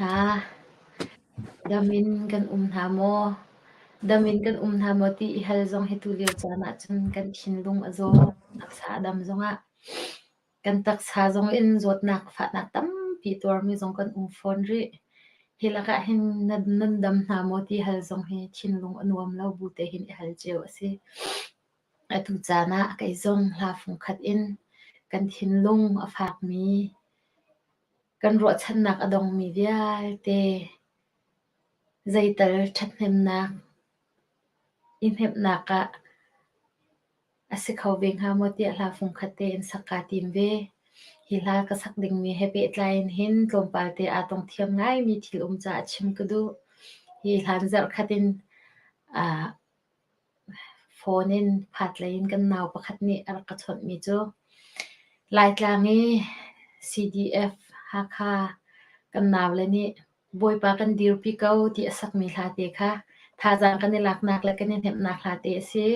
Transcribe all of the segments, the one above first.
Hna. Dam in kan um hna maw? Dam in kan um hna maw ti i hal zong hi tulio caan ahcun kan thinlung a zaw. Taksa a dam zongah kan taksa zong in zawtnak fahnak tampi tuarmi zong kan um fawn rih. Hi lakah hin nan dam hna maw ti hal zong hi thinlung a nuam lo bu te hin i hal cio a si. Atu caan ah kei zong hla fungkhat in kan thinlung a fakmi kan ruahchannak a dongmi vialte zeital ṭhathnemnak i hnemhnak ah a si kho ve hnga maw tiah hla fungkhat tein sak kaa tim ve. Hi hla ka sak dingmi he pehtlai in hin tlawmpal te aa tong thiam ngaimi thil um caah chim ka duh. Hi hlan zarhkhat in Phone in phatlei in kan nau pakhat nih a rak ka chawnhmi cu Laitlang i CDF Hakha kan naule nih Bawipa kan dirpi ko ti a sakmi hla te kha thazaang kan i laknak le kan i hnemhnak hla te a si.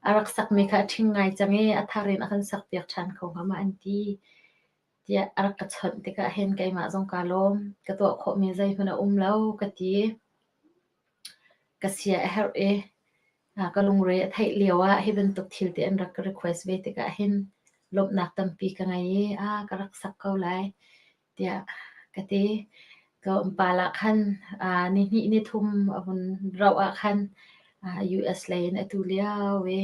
A rak sakmi kha a ṭhing ngai cang i a thar in a kan sakpiak ṭhan kho hnga ma an ti tiah a rak ka chawnh tikah hin keimah zong kaa lawm. Ka tuah khawhmi zeihmanh a um lo ka ti. Ka sia a herh i ka lungre a theih lioah hi bantuk thil te an rak ka request ve tikah hin lawmhnak tampi ka ngei i ka rak sak ko lai tiah ka ti. Tlawmpal ah khan nihnih nithum a vun rauh ah khan US lei in atu lio i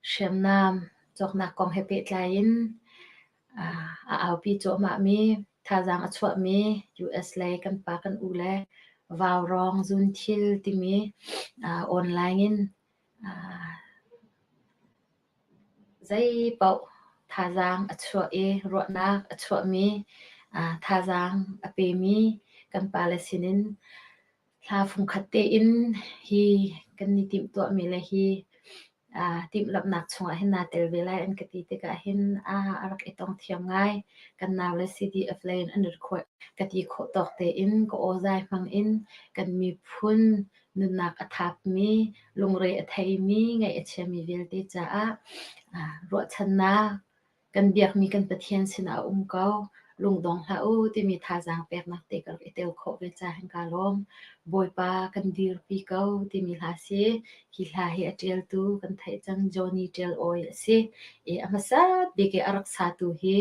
hriamnam cawknak kong he pehtlai in a aupi cuahmahmi, thazaang a chuahmi US lei kan pa kan u le vaurawng zunthil timi online in zeipaoh thazaang a chuah i ruahnak a chuahmi, thazaang a pemi kan pale sinin hla fungkhat tein hi kan i timhtuahmi le hi timhlamhnak chungah hin naa tel ve lai an ka ti tikah hin a rak i tong thiam ngai. Kan nau le CDF lei in an rat ka ti khawh tawk tein ka awzai hmang in kan miphun nunnak a thapmi, lungre a theimi, ngaih a chiami vialte caah ruahchannak Kan biakmi kan Pathian sinah a um ko. Lungdong hlah u timi thazaang peknak te ka rak i tel khawh ve caah hin kaa lawm. Bawipa kan dirpi ko timi hla si. Hi hla hi a ṭialtu kan theih cang Johnny Ṭial Awi a si. I a hmasa bik i a rak satu hi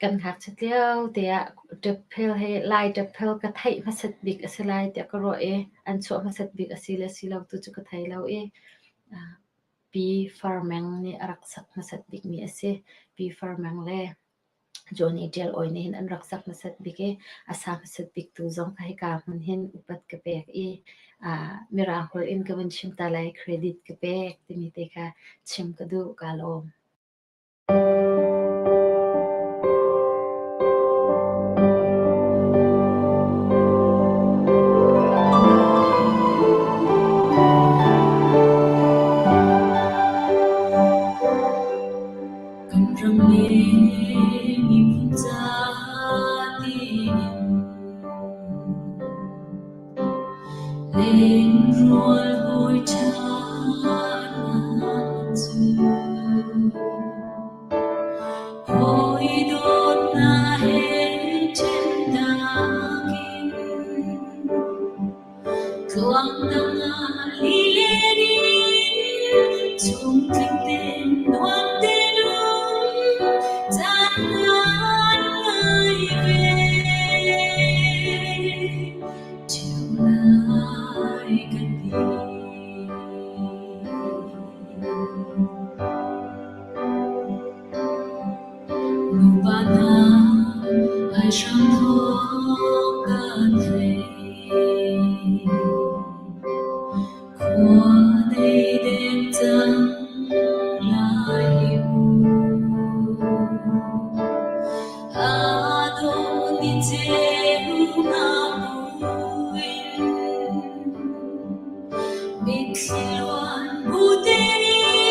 kan ngakchiat lio te ah ṭephel he Lai ṭephel ka theih hmasat bik a si lai tiah ka ruah i an chuah hmasat bik a si le si lo tu cu ka thei lo i Pi Far Meng nih a rak sak hmasat bikmi a si. Pi Far Meng le Johnny Ṭial Awi nih hin an rak sak hmasat bik i a sa hmasat biktu zong kha hika hmun hin upat ka pek i Mirang holh in ka vun chim ta lai credit ka pek timi te kha chim ka duh, kaa lawm. Kan ram le miphun ca tiin Lengrual hawi ṭha hna cu hawi dawtnak he ṭhennak in tluang dang ah lilen in chungtling tein nuam tein um caan ngan ngai ve. Ṭheo lai ka ti. Nupa hna aihram thawng kan thei. Khua dei deng cang lai mu. Aa dawh ni ceu nga buin mitthli luan bu tein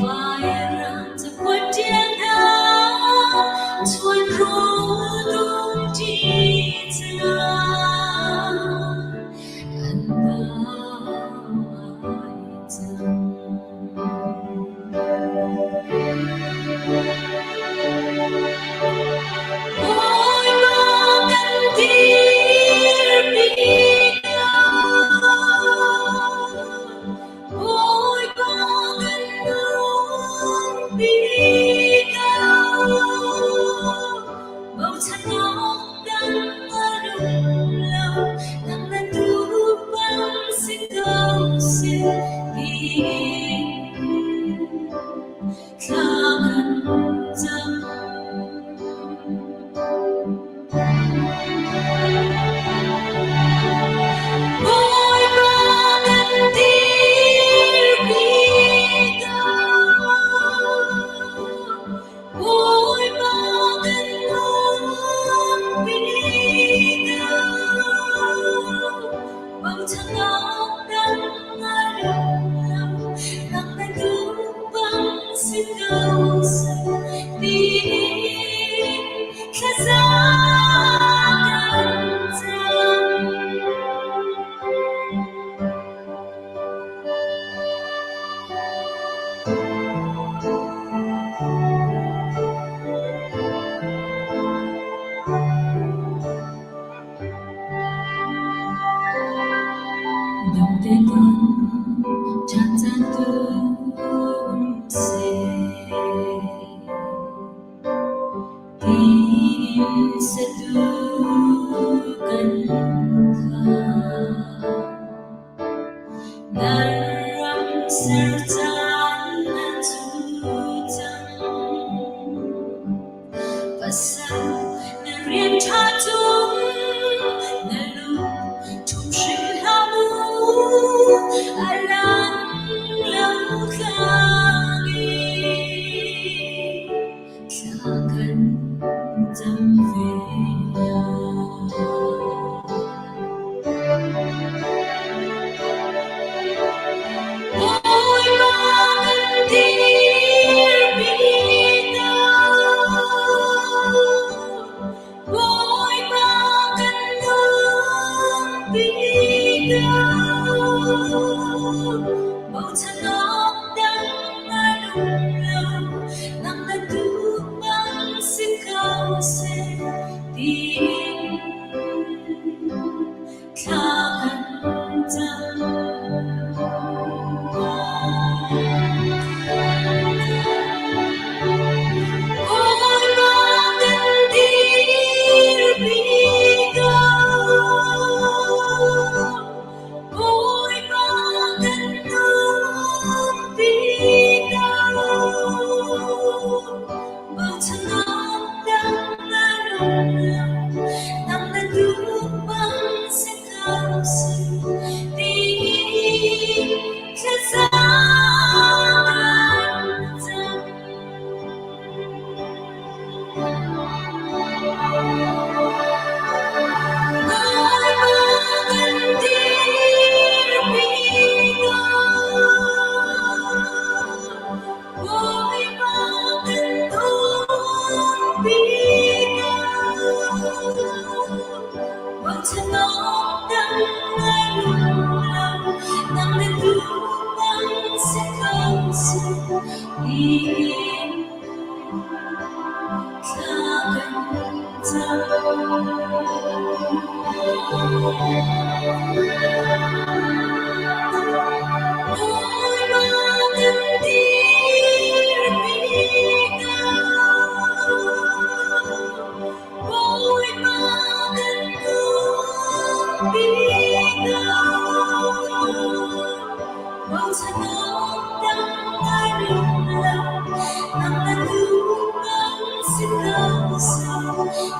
vairam cakuat ṭial hna chuan rawl dum ṭi cang an dai cang. Thlaza kan cam. Dawngte ton ṭhan caan tu um seh. Tiin satu kan kha. Na ram ser caan na cu cang. Pasal na rian ṭha tung, na lung ṭhum hrim hlah mu, a lang lo thlang i thla kan cam ve lai. Bawipa kan dirpi ko. Bawipa kan umpi ko. Bochan awk dang an um lo, nang na duh bang si ko seh tiin thla kan cam. Bawipa kan dirpi ko. Bawipa kan umpi ko. Bochan dang na um lo, nang na duh bang si ko seh tiin thlaza kan cam. Bawipa kan dirpi ko. Bawipa kan umpi ko. Bochan awk dang an um lo, nang na duh bang si ko seh tiin thla kan cam. Bawipa kan dirpi ko. Bawipa kan umpi ko. Bochan awk dang an um lo, nang na duh bang si ko seh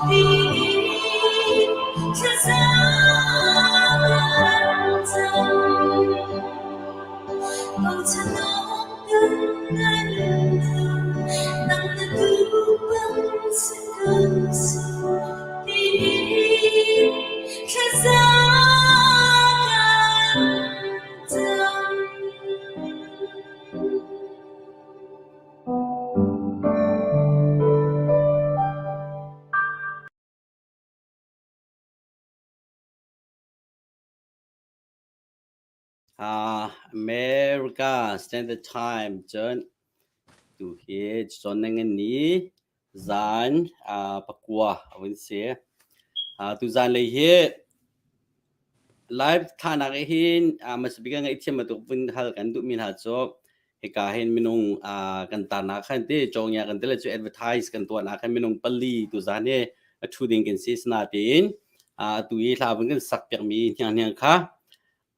tiin thlaza kan cam. Bochan awk dang an um lo, nang na duh bang si ko seh tiin thlaza kan cam. America Standard Time cun tu hi cawn na ngan ni zan 9 a vun si. Tu zan lei hi live thanak hin hmasabik ah ngaihthiam bantuk vun hal kan duhmi hna cu hika hin minung kan tarnak khan ti cawngya kan ti le cu advertise kan tuahnak khan minung pali tu zan hi a thu ding kan si sinatein atu i hla vun kan sak piakmi hniang hniang kha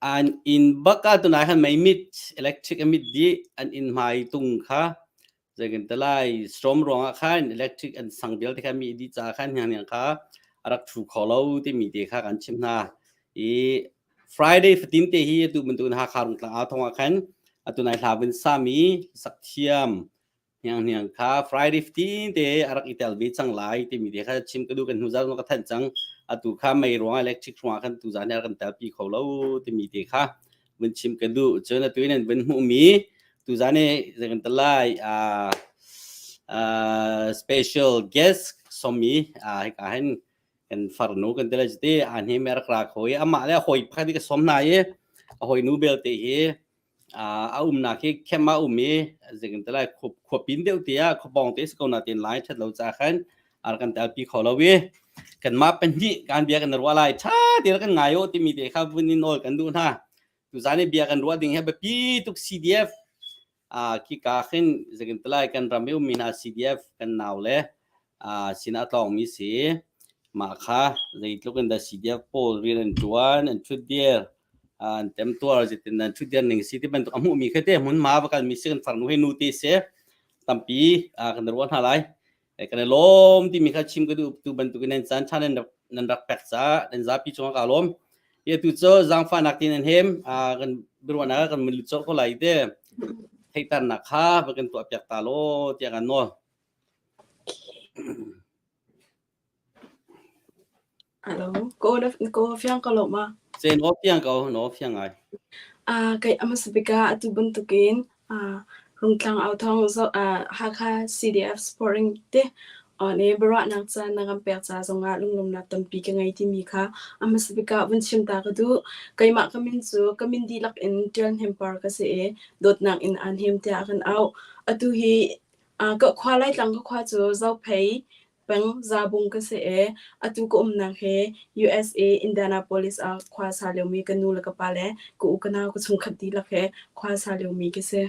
an inn bak ah tunai khan mei mit electric a mit dih an inn hmai tung kha zei kan ti lai storm ruangah khan electric an sang vialte kha mi dih ca khan hniang hniang kha a rak thu kho lo timi te kha kan chim hna i Friday fatin te hi atu bantukin Hakha Rungtlang aa thong ah khan atu nai hla vun sami sak thiam hniang hniang kha Friday fatin te a rak i tel ve cang lai timi te kha chim ka duh. Kan hnu zan ka thanh cang, atu kha mei ruang electric ruangah khan tu zan hi kan tel pi kho lo timi te kha vun chim ka duh. Cun atu in an vun hmuhmi tu zan i zei kan ti lai special guest som i hika hin kan farnu kan ti lai te a hne me rak ra kho i amah le hawi pakhat i ka som hna i a hawi nu belte hi a umnak hi khem a um i zeitin ti lai khuapin deuh te ah khuapawng te si ko na tin lai that lo ca khan ar kan telpi kho lo i kanmah pahnih kan bia kan ruah lai tha te kan ngai o timi te kha vun in nawl kan duh hna tuzan i bia kan ruah ding hi biapi tuk CDF khi ka khin zeitin ti lai kan ram i ummi hna CDF kan nau le sinah a tlawngmi si mah kha zeitluk in dah CDF pawl rian an ṭuan an ṭhutdir an temtuar zeitin an ṭhutdir ning si ti bantuk a hmuhmi kha te hmunhma va kalmi si kan farnu hi nu te si tampi kan ruah hna lai. Kan i lawm timi kha chim ka duh tu bantukin nan caan ṭha nan rak nan rak pek caah nan zapi cungah kaa lawm. Hi atu cu zaangfahnak tin an hem kan biaruahnak ah kan mun lut colh ko lai te. Theihternak kha va kan tuah piak ta law tiah kan nawl. Alo, ko na ko fiang ko lo ma? Se no fiang ko, no fiang ngai. Kei amasabika atu bantukin Rungtlang authawng Hakha CDF supporting te ne biaruahnak ca na kan pek ca zongah lunglawmhnak tampi ka ngei timi kha a hmasa bik ah vun chim ta ka duh. Keimah ka min cu ka min dihlak in Ṭial Hnem Par ka si i dawtnak in aan hnem tiah kan auh. Atu hi ka khua Laitlang ka khua cu Zophei peng Zabung ka si i atu ka umnak hi USA Indianapolis ah khua sa liomi ka nu le ka pa le ka u ka nau ka chungkhat dihlak he khua sa liomi ka si.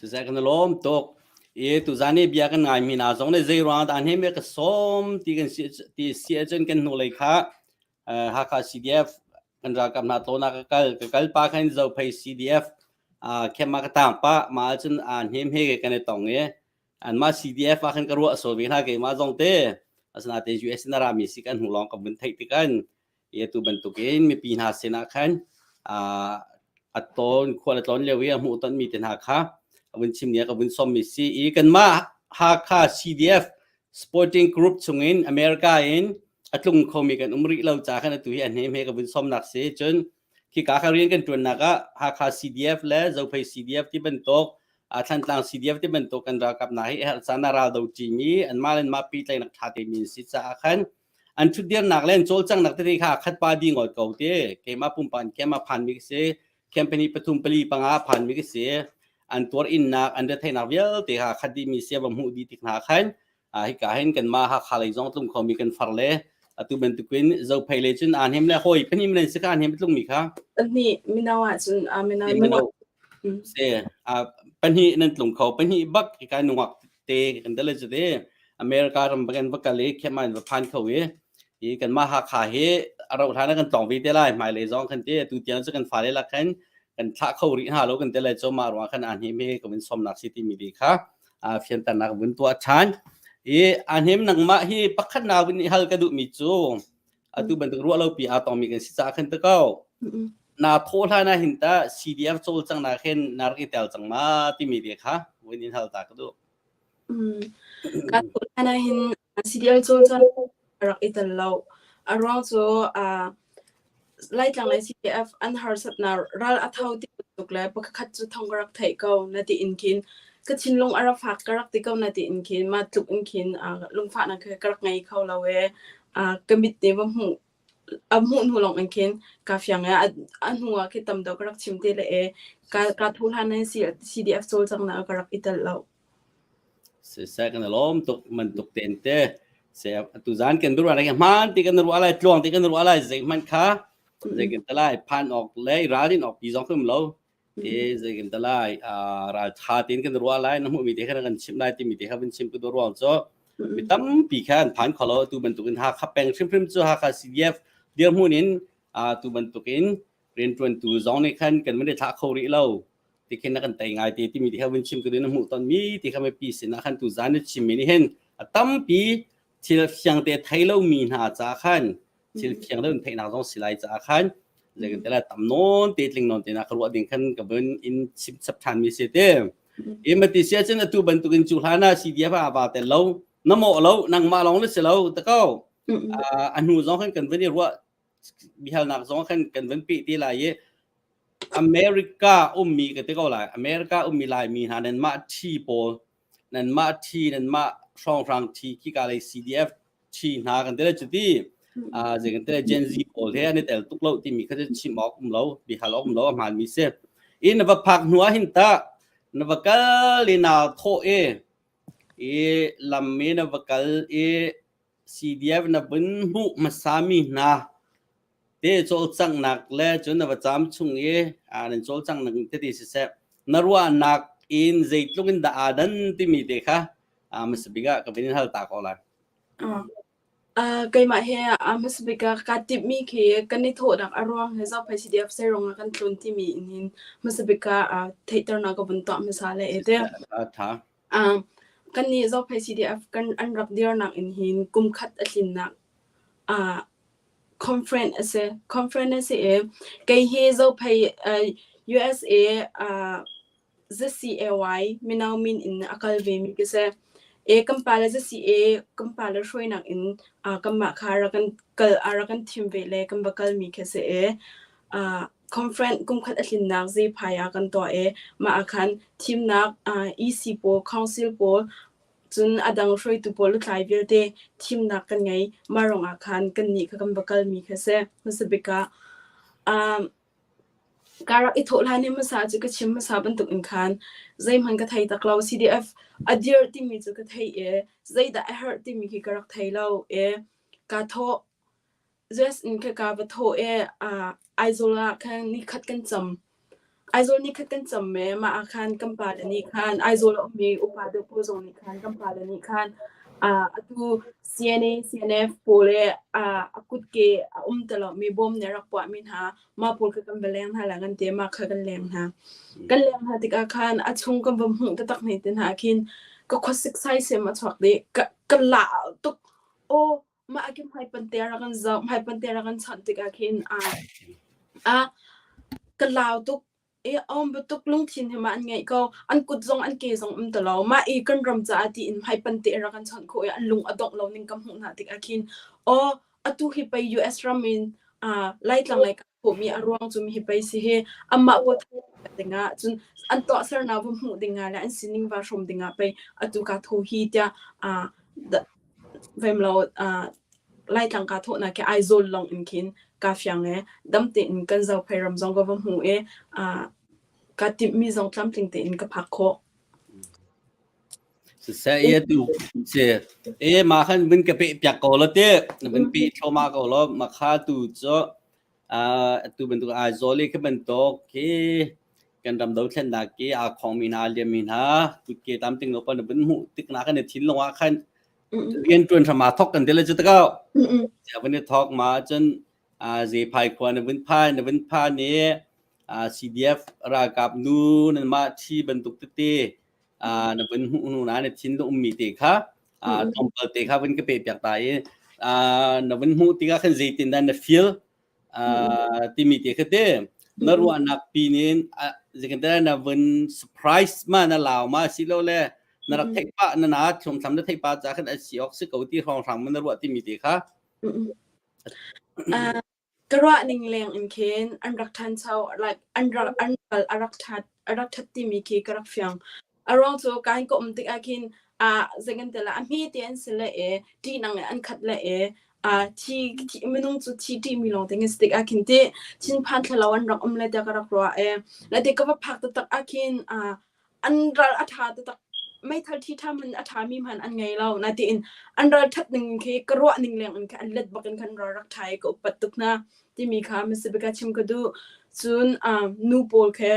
Siseh kan i lawm tuk. I tuzan i bia kan ngaimi hna zong nih zei ruangah dah hnem ka sawm ti kan si ti si ahcun kan hnulei kha Hakha CDF kan ralkap hna tlawnah ka kal ka kal pa khan Zophei CDF khem ah ka tang pah mah ahcun hnem he kan i tong i anmah CDF ah khan ka ruah sual ve hna keimah zong te asinain US in a rami si kan hnu lawng ka vun theih tikan i atu bantukin mipi hna sinah khan a tawn khual a tlawn lio i a hmuh tonmi te hna kha a vun chim ni ka vun sawmmi si i kanmah Hakha CDF Sporting Group chungin America in a tlung khomi kan um rih lo ca khan atu hi a hne hme ka vun sawmnak si cun khika kha rian kan ṭuannak ah Hakha CDF le Zophei CDF ti bantuk Thlantlang CDF ti bantuk kan ralkap hna hi herh caan ah ral do ṭimi anmah le anmah pehtlaihnak ṭha te mi si caah khan an ṭhutdirnak le an cawlcanghnak tete kha khat pa di ngawt ko ti keimah pumpak in camp ah phanmi ka si company pathum pali panga phanmi ka si an tuar innak an retheihnak vialte kha khat dihmi sia va hmuh dih tik hna khan hika hin kanmah Hakha lei zong tlung khomi kan far le atu bantukin Zophei le cun aan hem le hawi pahnih men si kha aan hem tlungmi kha pahnih mino ah cun mino se pahnih nan tlung kho pahnih bak hika nungak te kan dale cu te America ram kan va kal i kheman va phan kho i hi kanmah Hakha hi a rauh hlan ah kan tlawng ve te lai hmailei zong kan ti tu tiang cu kan fale lak khan kan thlah kho rih hna lo kan ti lai cu mah ruang khan aan him hi ka vun somnak si timi bi kha fianternak vun tuah ṭhan i aan him nangmah hi pakhat na vun i hal ka duhmi cu atu bantuk ruah lo pi aa tongmi kan si caah khan te ko na thawh hlan ah hin ta CDF cawlcang na khin na rak i tel cang ma timi te kha vun in hal ta ka duh. Ka thawh hlan ah hin CDL cawlcang rak i tel lo. A ruang cu Laitlang le CDF an harsatnak ral a tho ti bantuk le pakhat cu thong ka rak theih ko na ti in khin ka thinlung a rak fak ka rak ti ko na ti in khin mah tluk in khin lungfahnak kha ka rak ngei kho lo e ka mit nih va hmuh a hmuh hnu lawng in khin kaa fiang i a hnu ah khi tam deuh ka rak chim te le e ka ka thu hlan in CDF cawlcanghnak ah ka rak i tel lo. Siseh kan i lawm tuk man tuk ten te se tu zan kan ruah lai hmaan ti kan ruah lai tluang ti kan ruah lai zeihmanh kha zei kan te lai phan awk le ralrin awk pi zong khum lo e zei kan te lai ral tha tin kan ruah lai na hmuh mi te kha kan chim lai timi te kha vun chim ku ruang cu mi tampi kha an phan kholo tu bantukin Hakha peng hrimhrim cu Hakha CDF dirhmun in tu bantukin rianṭuantu zong nih khan kan van i thlah kho rih lo ti khin na kan tei ngai te timi ti kha vun chim ka na hmuh ton mi ti kha mipi sinah khan tu zan na chim mi nih hin a tampi thil fiang te thei lo mi hna ca khan thil fiang lo theihnak zong si lai ca khan zeikan te la tam nawn te tling nawn te na ka ruah ding khan ka vun in chim chap than mi si te i mati sia cun atu bantukin cu hlan ah CDF ah va tel lo na mawh lo nangmah lawng na si lo ta ko a hnu zong khan kan vun i ruah bihalnak zong khan kan van peh te lai i America ummi ka ti ko lai America ummi Laimi hna nan mah ṭhi pawl nan mah ṭhi nan mah hrawnghrang ṭhi khika lei CDF ṭhi hna kan ti le cuti zei kan ti le Gen Z pawl he an i tel tuk lo timi kha cu chim awk um lo bihal awk um lo a hmaanmi si. I na va phak hnu ah hin tah na va kal i naa thawh i i lam i na va kal i CDF na vun hmuh hmasami hna te cawlcanghnak le cun na va caam chung i nan cawlcanghnak tete siseh na ruahnak in zeitluk in dah aa dan timi te kha hmasa bik ah ka vun in hal ta ko lai. Keimah he hmasa bik ah kaa timhmi khi kan i thawhnak a ruang he Zophei CDF Sairung ah kan tlun timi in hin hmasa bik ah theihternak ka vun tuah hmasa le e te. Tha. Kannih Zophei CDF kan an rak dirnak in hin kum khat a tlinnak conference a si. Conference a si i kei hi Zophei USA ZCAY mino min in a kal vemi ka si. E kan pale ZCA kan pale hruainak in kanmah kha rak kan kal rak kan thim ve le kan va kalmi khi si i conference kumkhat a tlinnak zephai ah kan tuah i mah ah khan thimnak EC pawl, council pawl cun a dang hruaitu pawl lutlai vialte thimnak kan ngei. Mah ruangah khan kannih kha kan va kalmi khi a si. Hmasa bik ah Ka rak i thawh hlan i hmasa cu ka chim hmasa bantuk in khan zeihmanh ka thei tak lo. CDF a dir timi cu ka thei i zeidah a herh timi khi ka rak thei lo i kaa thawh. US in kha ka va thawh i Aizawl ah khan nikhat kan cam. Aizawl nikhat kan cam i mah ah khan kan pale nih khan Aizawl a ummi upa deuh pawl zong nih khan kan pale nih khan atu CNA, CNF pawl i a kutke a um ti lomi bawm nih a rak puahmi hna mah pawl kha kan va leng hna lai kan ti mah kha kan leng hna. Kan leng hna tikah khan a chung kan va hmuh taktak hne te hna khin ka khuasik saisem a chuak dih. Ka, ka la tuk. Aw, mah ah khin hmaipan te rak kan zoh, hmaipan te rak kan chawnh tikah khin a ka lau tuk. I a um bantuk lungthin hi mah an ngeih ko. An kut zong an ke zong um ti lo. Mah i kan ram caah tiin hmaipan te rak kan chawnh khawh i an lung a dongh lo ning ka hmuh hna tikah khin aw atu hi pei US ram in Laitlang lei kan khawhmi a ruang cu hi pei si hi amah pawl dingah cun an tuahsernak va hmuh dingah le an sining va hrawm dingah pei atu ka tho hi tiah Vemlo Laitlang kaa thawhnak khi Aizawl lawng in khin kaa fiang i dam tein kan Zophei ram zong ka va hmu i kaa timhmi zong tlamtling tein ka phak khawh. Siseh i atu si e ma khan vun ka peh piak ko lo ti vun pe thluahmah ko lo ma kha tu cu Atu bantuk Aizawl i khi bantuk khi kan ram dothlennak i aa khongmi hna, aa liammi hna kutke tamting lo pa na vun hmuh tik na kan i thinlung ah khan rian ṭuan hram aa thok kan ti le cu takau. Vun i thok ma cun Zephai khua na vun phan na vun phan i CDF ralkap nu nan mah ṭhi bantuk tete na vun hmuh hnu na na thinlung ummi te kha tlawmpal te kha vun ka pe piak ta i na vun hmuh tikah khan zeitindah na feel timi te kha te na ruahnak pin in zeitindah na vun surprise ma na lau ma si lo le na rak theih pah na na thlumthlam na theih pa ca khan a si ok si ko ti hrawng hrang ma na ruah timi te kha. Ka ruahning leng in khin an rak ṭhancho like an rak an ral a rak ṭhat a rak ṭhat timi khi ka rak fiang. A ruang cu ka in ka um tikah khin ah zei kan ti lai a hme te an si le e ṭihnang in an khat le e ah thi thi minung cu thi ṭihmi lawng te kan si tikah khin ti thinphan thlalo an rak um le tiah ka rak ruah e. Le ti ka va phak taktak ah khin ah an ral a ṭha taktak. Meithal ṭhi ṭha hmanh a ṭhami hmanh an ngei lo. Natein an ral ṭhat ning khi ka ruah ning leng in khan an let bak in khan ral rak ṭha i ka upat tuk hna timi kha Mississippi chim ka duh. Cun nu pawl khi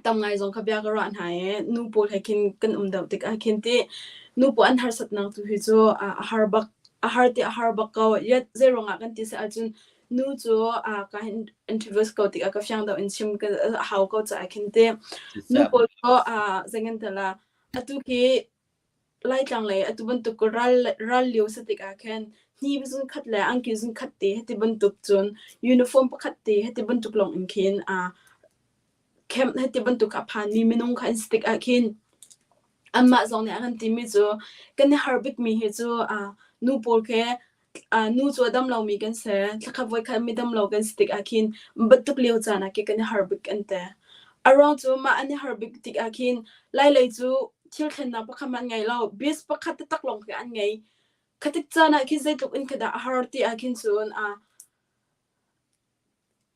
tam ngai zong kha bia ka ruah hna i nu pawl he khin kan um deuh tikah khin ti nu pawl an harsatnak tu hi cu a har bak a har ti a har bak ko. Yet zei ruangah kan ti si ahcun Nu cu ka introduce ko tikah ka fiang deuh in chim ka hau ko caah khin ti. Nu pawl cu zei ti la atu khi Laitlang lei atu bantuk ral ral lio si tikah khin hni zun khat le angki zun khat te heti bantuk cun uniform pakhat te heti bantuk lawng in khin camp heti bantuk a phanmi minung kha an si tikah khin anmah zong nih a kan timi cu kan i har bikmi hi cu nu pawl khi Nu cu a dam lomi kan si. Thlakhat voikhat mi dam lo kan si tikah khin bantuk lio caan ah khin kan i har bik an ti. A ruang cu mah an i har bik tikah khin Lailei cu thil thlennak pakhat hmanh an ngei lo. Bis pakhat taktak lawng khi an ngei. Khatik caan ah khin zeitluk in khi dah a har ti ah khin cun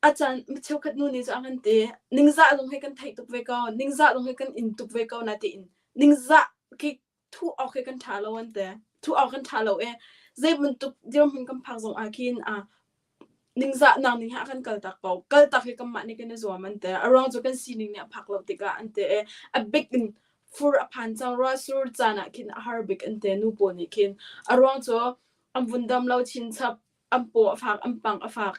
a caan cheukhat nu nih cun a kan ti. Ningzah zong hi kan theih tuk ve ko. Ningzah zong hi kan in tuk ve ko na tiin ningzah khi thuh awk hi kan ṭha lo an ti. Thuh awk kan ṭha lo i zei bantuk dirhmun kan phak zong ah khin ningzahnak ning he a kan kaltak ko. Kaltak hi kanmah nih kan i zuam an ti. A ruang cu kan sining nih a phak lo tikah an ti i a bik in fur a phan cang rua sur caan ah khin a har bik an ti nu pawl nih khin. A ruang cu an vun dam lo chinchap, an paw a fak, an pang a fak.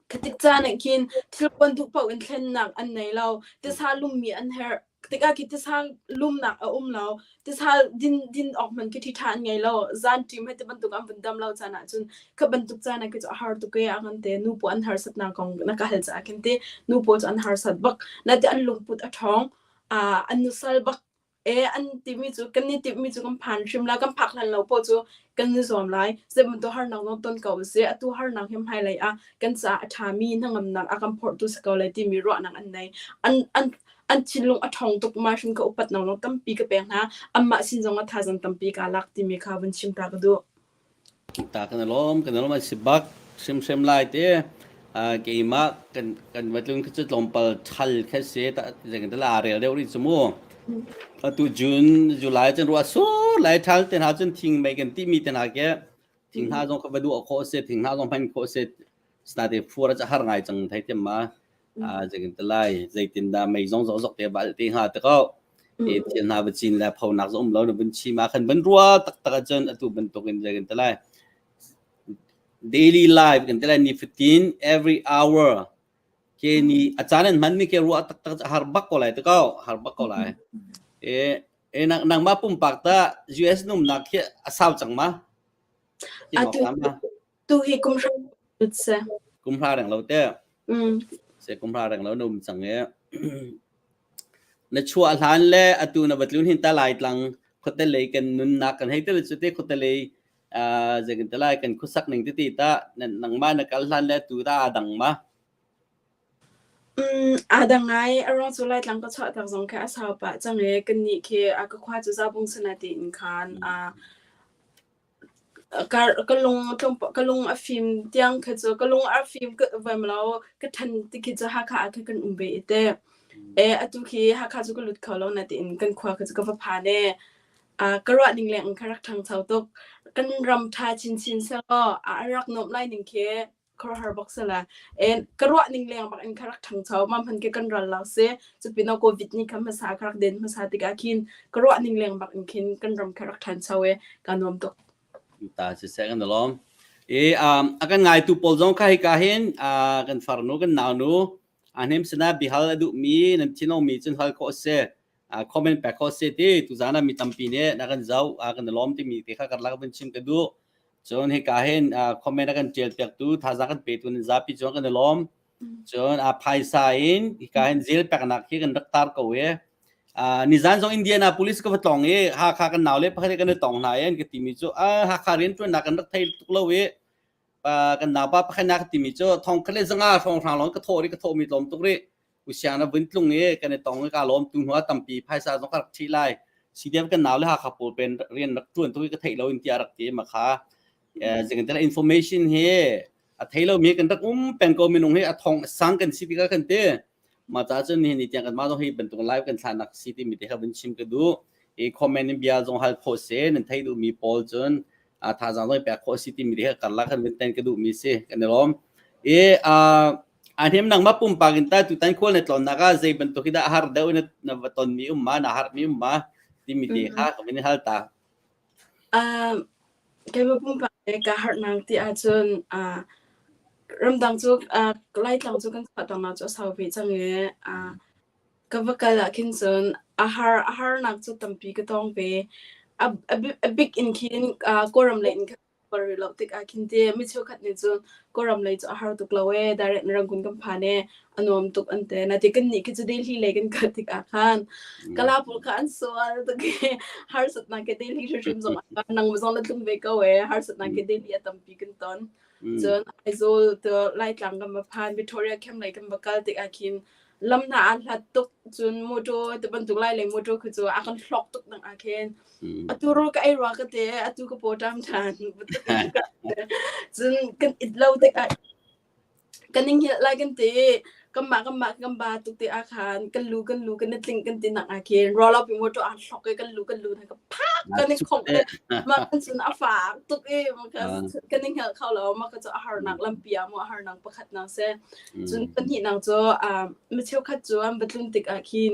Khatik caan ah khin thilpuan duh paoh in thlennak an nei lo. Tisa lummi an herh. Tikah khi tisa lumnak a um lo. Tisa din din awk hmanh khi ṭhiṭha an ngei lo. Zan ṭim hei ti bantuk an vun dam lo caan ahcun kha bantuk caan ah khi cu a har tuk ee a kan ti. Nu pawl an harsatnak kong na ka hal caah khin ti nu pawl cu an harsat bak. Naite an lungput a ṭhawng. An nusal bak. E an timi cu kan i timhmi cu kan phan hrim lai kan phak hlan lo poh cu kan i zuam lai zei bantuk harnak zong ton ko usih atu harnak hi hmailei ah kan caah a ṭhami hnangamnak a kan phorhtu si ko lai timi ruahnak an nei an an an thinlung a ṭhawng tuk ma hrim ka upatnak zong tampi ka pek hna anmah sin zong ah thazaang tampi kaa lak timi kha vun chim ta ka duh. Ta kan i lawm, kan i lawm an si bak hrimhrim lai ti. Keimah kan kan va tlun khi cu tlawmpal ṭhal kha si ta zeng te la rel deuh rih cu mu. Atu June, July cun ruah sur lai ṭhal te hna cun thing mei kan ti mi te hna ke thing hna zong kha va duah khawh si, thing hna zong hman khawh si. Sna te fur a har ngai cang thei tem ma. Zeitin te lai zeitindah mei zong zok te bal te hnga te ko e thil hna va cin le phonak zong um lo na vun chi ma khan van rua taktak ahcun atu bantuk in zeitin te lai daily life kan te lai ni fatin every hour ke ni a caan an hman mi ke ruah taktak har bak ko lai te ko har bak ko lai e e nang nangmah pumpak ta US num nak khi a sau cang ma? Atu Tu hi kum hra lut si. Kum hra reng lo te. Se kum hra reng lo na um cang e. Na chuah hlan le atu na va tlun hin ta lai tlang khuate lei kan nunnak kan hei te le cute khuate lei zeitin te lai kan khuasak ning titi ta nangmah na kal hlan le tu ta aa dang ma? Aa dang ngai. A ruang cu Laitlang ka chuahtak zong khi a sau pah cang i kannih khi ka khua cu Zabung sana tiin khan Ka lung a fim tiang khi cu ka lung a fim vaim lo ka ṭhan ti khi cu Hakha ah khin kan um ve i teh. Atu khi Hakha cu ka lut kho lo natein kan khua khi cu ka va phan ee. Ka ruah ning leng in ka rak ṭhangcho tuk. Kan ram ṭha chinchin sehlaw a rak nuamh lai ning khi khuaruahhar bak si le ka ruah ning leng bak in ka rak ṭhangcho ma hman ke kan ral lo si cupin ah covid ni kha hmasa ka rak den hmasa tikah khin ka ruah ning leng bak in khin kan ram ka rak ṭhancho e ka nuam tuk. Ta si se kan lawm e a kan ngaitu pawl zong kha hika hin kan farnu kan naunu ahnem sana bihal a duhmi nan thinong mi cun hal khawh si comment pek khawh si ti tuzan ah mi tampi nih na kan zoh kan lawm timi te kha karlak vun chim ka duh. Cun hika hin comment a kan ṭial piaktu thazaang kan petu nan zapi cun kan i lawm. Cun a phaisa in hika hin zel peknak hi kan rak tar ko i nizan zong Indiana police ka va tlong i Hakha kan nau le pakhat kan i tong hna i an ka timi cu Hakha rian ṭuannak kan rak thei tuk lo i kan naupa pakhat na ka timi cu thong khat le zanga hrawnghrang lawng ka thawh ri ka thawhmi tlawm tuk rih. Usiang na vun tlung i kan i tong i ka lawm tu hnu ah tampi phaisa zong ka rak ṭhih lai. CDF kan nau le Hakha pawl pen rian rak ṭuan tuk i ka theih lo in tiah rak ti ma kha. Zeicahtiah information hi a thei lomi kan rak um peng ko minung hi a thong sang kan si tikah kan ti. Mah caah cun nihin ni tiang kanmah zong hi bantuk live kan thlahnak si timi te kha vun chim ka duh. I comment in bia zong hal khawh si nan theih duhmi pawl cun thazaang zong i pek khawh si timi te kha karlak kan vun ten ka duhmi si kan i lawm. I a hnem nangmah pumpak in ta tutan khual na tlawnnak ah zei bantuk hi dah har deuh na na va tonmi um ma na harmi um ma timi te kha ka vun i hal ta. Keimah pumpak he kaa harhnak ti ahcun ramdang cu Laitlang cu kan chuahtaknak cu a sau ve cang i ka va kal ah khin cun a har a harnak cu tampi ka tong ve. A bik in khin Kawlram lei in khan kal rih lo tikah khin ti mi cheukhat nih cun Kawlram lei cu a har tuk lo ee direct Rangoon kan phan ee a nuam tuk an ti. Natin kannih khi cu Delhi lei kan kal tikah khan Kala pawl kha an sual tuk i harsatnak ke Delhi hrimhrim zong ah nang zong na tlung ve ko ee harsatnak ke Delhi a tampi kan ton. Cun Aizawl to Laitlang kan va phan Victoria Camp lei kan va kal tikah khin. Lam hna aa hlat tuk cun motor ti bantuk lai lei motor khi cu a kan hlawk tuk dang ah khin. Atu rawl ka ei rua ka ti atu ka paw ṭam ṭhan. Cun kan it lo tikah kan i hngilh lai kan ti. Kanmah kanmah kan ba tuk te ah khan kan lu kan lu kan i tling kan ti nak ah khin ruahlopi motor aa hlok i kan lu kan lu hna ka phak kan i khongh i mah kan cun a fak tuk i kan i hngalh kho lo mah ka cu a harnak lampi ah maw a harnak pakhat nak si. Cun pahnihnak cu mi cheukhat cu an va tlun tikah khin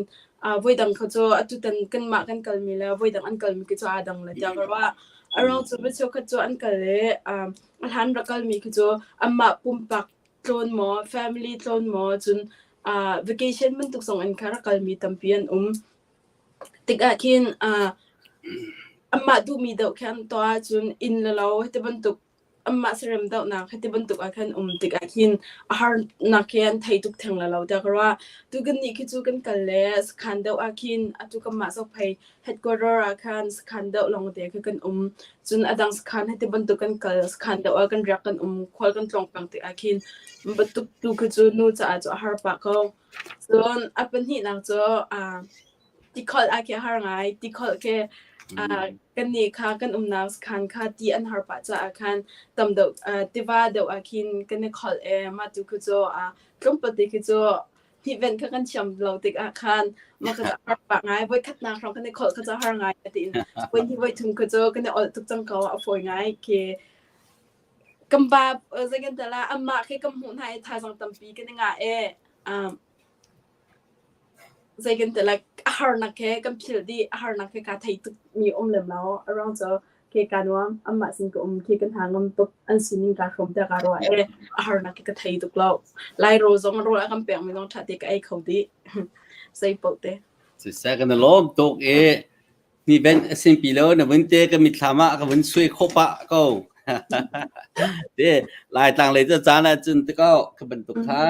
voidang kha cu atutan kanmah kan kalmi le voidang an kalmi khi cu aa dang le tiah ka ruah. A ruang cu mi cheukhat cu an kal i a hlan rak kalmi khi cu anmah pumpak tlawn maw, family tlawn maw, cun vacation bantuk zong in kha rak kalmi tampi an um. Tikah khin anmah duhmi deuh khi an tuah ahcun inn le lo hiti bantuk anmah sarem dohnak hiti bantuk ah khan um tikah khin a harnak hi an thei tuk theng la lo tiah ka ruah. Tu kannih khi cu kan kal le sakhan deuh ah khin atu kanmah Zophei headquarter ah khan sakhan deuh lawng te khi kan um. Cun a dang sakhan hiti bantuk kan kal sakhan deuh ah kan riak kan um khual kan tlawng peng tikah khin bantuk tu khi cu nu caah cu a har pah ko. Cun a pahnihnak cu tikholh ah khi a har ngai. Tikholh khi kannih kha kan umnak sakhan kha ti an har pah caah khan tam deuh tiva deuh ah khin kan i kholh i mah tu khi cu tlawmpal te khi cu hnivenh kha kan thiam lo tikah khan mah kha cu a har pah ngai. Voikhatnak hrawng kan i kholh kha cu a har ngai tiin voihnih voithum kha cu kan i olh tuk cang ko a fawi ngai khi. Kan pa zei kan ti lai anmah khi kan hmuh hna i thazaang tampi kan i ngah i zei kan ti lai a harnak he kan philh dih a harnak he kaa thei tuk mi um lem lo a ruang cu khi kaa nuam anmah sin ka um khi kan hna ngam tuk an sining kaa hrawm tiah kaa ruah i a harnak khi ka thei tuk lo Lai rawl zong rawl a kan pek mi zong ṭha te ka ei kho dih zei paoh te. Siseh kan i lawm tuk i Ni ben a sinpi lo na vun te ka mitthlam ah ka vun sui kho pah ko. Te Laitlang lei cu caan ah cun te ko ka bantuk kha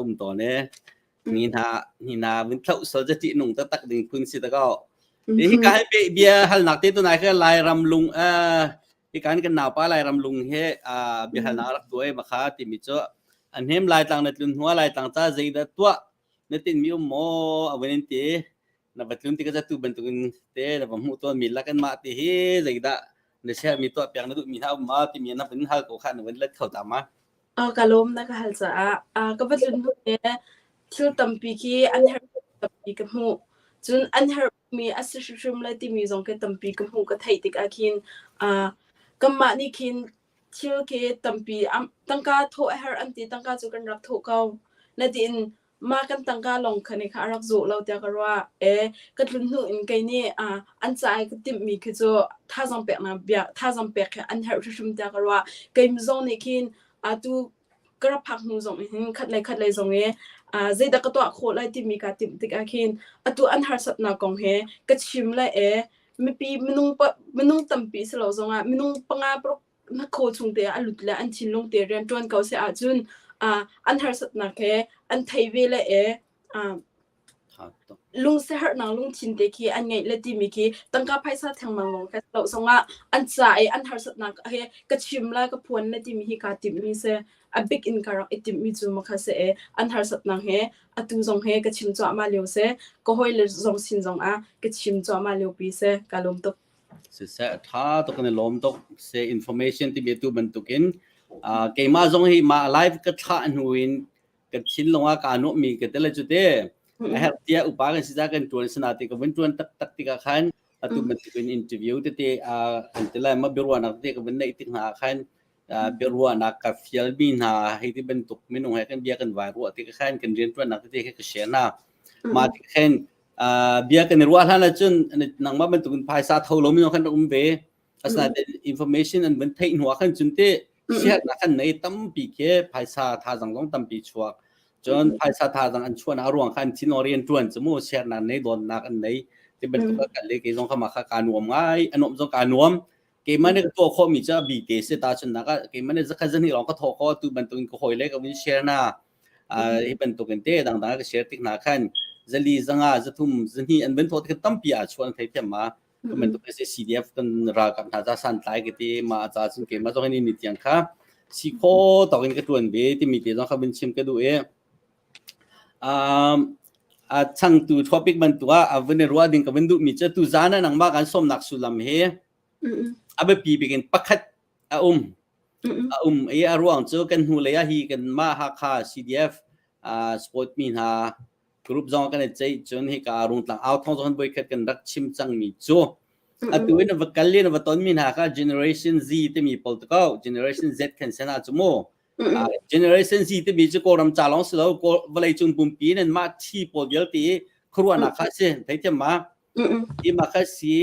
um tawn e. Ni hna ni hna vun thloh sol ca ṭih nung taktak ding phun si ta ko. Hi ka hi bia halnak te tunai kha Lairam lung hi kan kan naupa Lairam lung he bia halnak rak tuah e makha timi cu an hnem Laitlang na tlun hnu ah Laitlang ca zeidah tuah na tinmi um maw a vun in ti na va tlun tikah tu bantukin te na va hmuh tawn mi lakin mah ti hi zeidah na share mi tuah piak na duh mi hna um ma timi na vun hal ko kha na vun let kho ta ma? Ka lawm na ka hal caah. Ka va tlun hnu le thil tampi khi an herh tampi ka hmuh. Cun an herhmi a si hrimhrim lai timi zong khi tampi ka hmuh ka theih tikah khin kanmah nih khin thil khi tampi tangka thawh a herh an ti tangka cu kan rak thawh ko. Natiin Mah kan tangka lawng kha nih kha a rak zawh lo tiah ka ruah. E, ka tlun hnu in kei nih an ca i ka timhmi khi cu thazaang peknak bia thazaang pek khi an herh hrimhrim tiah ka ruah. Kei zong nih khin atu ka rak phak hnu zong hin khat lei khat lei zong i zeidah ka tuah khawh lai timi kaa timh tikah khin atu an harsatnak kong he ka chim le e mipi minung minung tampi si lo zongah minung panga paruk na khaw chung te ah a lut le an thinlung te rian ṭuan ko seh ahcun an harsatnak he an thei ve le e lungsiaherhnak lungthin te khi an ngeih le timi khi tangka phaisa thengmang lawng kha lo zongah an ca i an harsatnak he ka chim lai ka phuan le timi hi kaa timhmi si a bik in ka rak i timhmi cu ma kha si e an harsatnak he atu zong he ka chim cuahmah lio si ka hawile zong sin zong ah ka chim cuahmah lio pi si ka lawm tuk. Siseh a ṭha tuk kan i lawm tuk. Se information timi atu bantukin keimah zong hi mah live ka thlah hnu in ka thinlung ah kaa nuamhmi ka tel cu te. A herh tiah upa kan si ca kan ṭuan sana ti ka vun ṭuan taktak tikah khan atu bantukin interview tete kan ti lai ma biaruahnak tete ka vun neih tik hna ah khan biaruahnak ka fialmi hna hei ti bantuk minung he kan bia kan vai ruah tikah khan kan rianṭuannak tete kha ka share hna. Mah tik khan bia kan i ruah hlan ahcun nangmah bantukin phaisa tho lomi zong khan rak um ve. Asinain information an vun theih hnu ah khan cun ti siarnak khan nei tampi khi phaisa thazang zong tampi chuak. Cun phaisa thazang an chuahnak a ruang kha an thinlung rian ṭuan cu mu siarnak nei dawtnak an nei ti bantuk a kal le kei zong kha mah kha kaa nuam ngai a nuam zong kaa nuam keimah nih ka tuah khawhmi cu a bi te si ta chunnak ah keimah nih zakhat zahnih lawng ka thawh kho tu bantukin ka hawile ka vun share na hi bantukin te dangdang ka share tik hna khan zali zanga zathum zahnih an vun thawh tik tampi ah chuan thei thiam ma ka bantuk se CDF kan ralkap hna ca san tlai ka ti ma ca cun keimah zong ni tiang kha si kho tawk in ka tuan ve timi te zong kha vun chim ka duh i. Um, a changtu topic bantuk ah a vun i ruah ding ka vun duhmi cu tu zan ah nangmah kan sawmnak sullam hi a biapi bik in pakhat a um. A um i a ruang cu kan hnu lei ah hi kan mah Hakha CDF uh, sport mi hna group zong kan i ceih cun hika Rungtlang au thong zong voikhat kan rak chim cangmi cu atu in va kal in va ton mi hna kha generation Z timi pawl te ko generation Z kan sena cu mu generation Z timi cu Kawlram ca lawng si lo vawlei cung pumpi in mah thi pawl vialte khuaruahnak kha si theithiam ma i ma kha si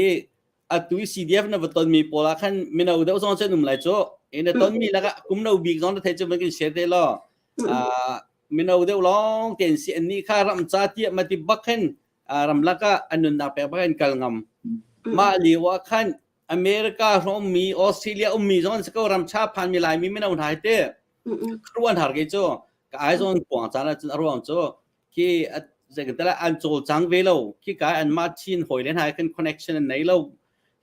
atu i CDF na va tonmi pawl ah khan mino deuh zong cu an um lai cu i na tonmi lakah kum no bik zong na thei cu van kan share te law mino deuh lawng te an si an nih kha ram ca tiah mati bak khin ramlak ah an nunnak pek bak in kal ngam mah lio ah khan America ummi Australia ummi zong an si ko ram cha phan mi Laimi mino hna hi te kruan har ke cu ka ai zong puang caan ah cun a ruang cu khi zeitin an cawlcang ve lo khi ka an mah chin hawi le hna kan connection an nei lo